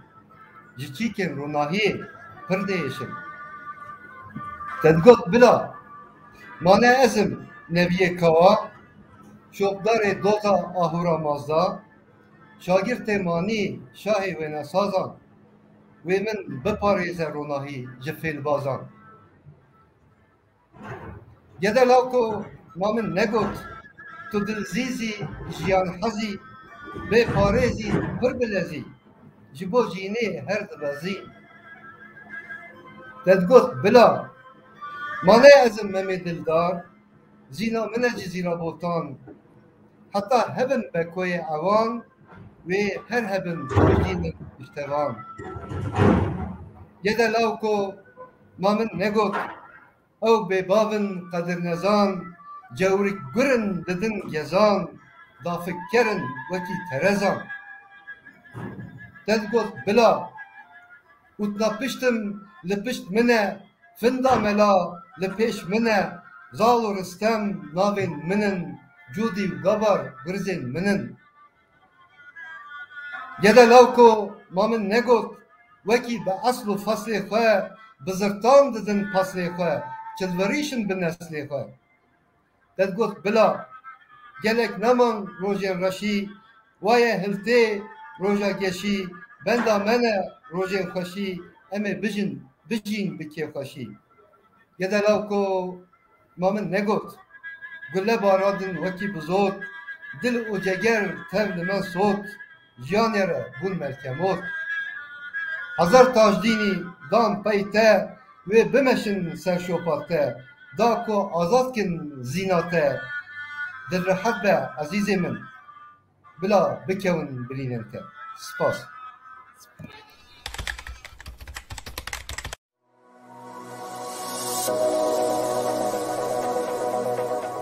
ji çîkên ronahiyê pir diêşin. Te digot bila, ma ne ez im neviyê kawa, şopdarê doza ahûra mazda, şagirtê manî şahê wênesazan, wê min biparêze ronahî ji fêlbazan. Gede lawko ma min negot, tu dilzîzî, jiyan hezî, bê parêzî, pir bilezî, ji bo jînê her dibezî. Te digot bila, ma ne ez im Memê Dildar, zîna min e Cizîra Botan, heta hebin bekoyê ewan, wê her hebin piştînin piştevan. Gede lawko ma min negot, ew bêbav in qedirnezan, cewrik gur in didin gezan, dafikker in wekî terezan. Te digot bila, û tna piştim li pişt min e, finda mela li pêş min e, zal û ristem navên min in, cûdî û gabar gurzên min in. Gede lawko ma min negot, wekî bi esl û feslê xwe, bi zirtan didin peslê xwe, çilverîşin bi neslê xwe. Te digot bila, gelek neman rojên reşî, waye hiltê roja geşî, benda me ne rojên xweşî, em ê bijin, bijîn bi kêfxweşî. Gede lawko ma min negot, gule baradin wekî bizot, dil û ceger tev li me sot, jiyanê re bûn melkemot. Hezar tajdînî dan pey te, wê bimeşin ser şopa te, da ku azad kin zîna te. Dil rehet be ezîzê min, bila bikewin birînên te. Spas.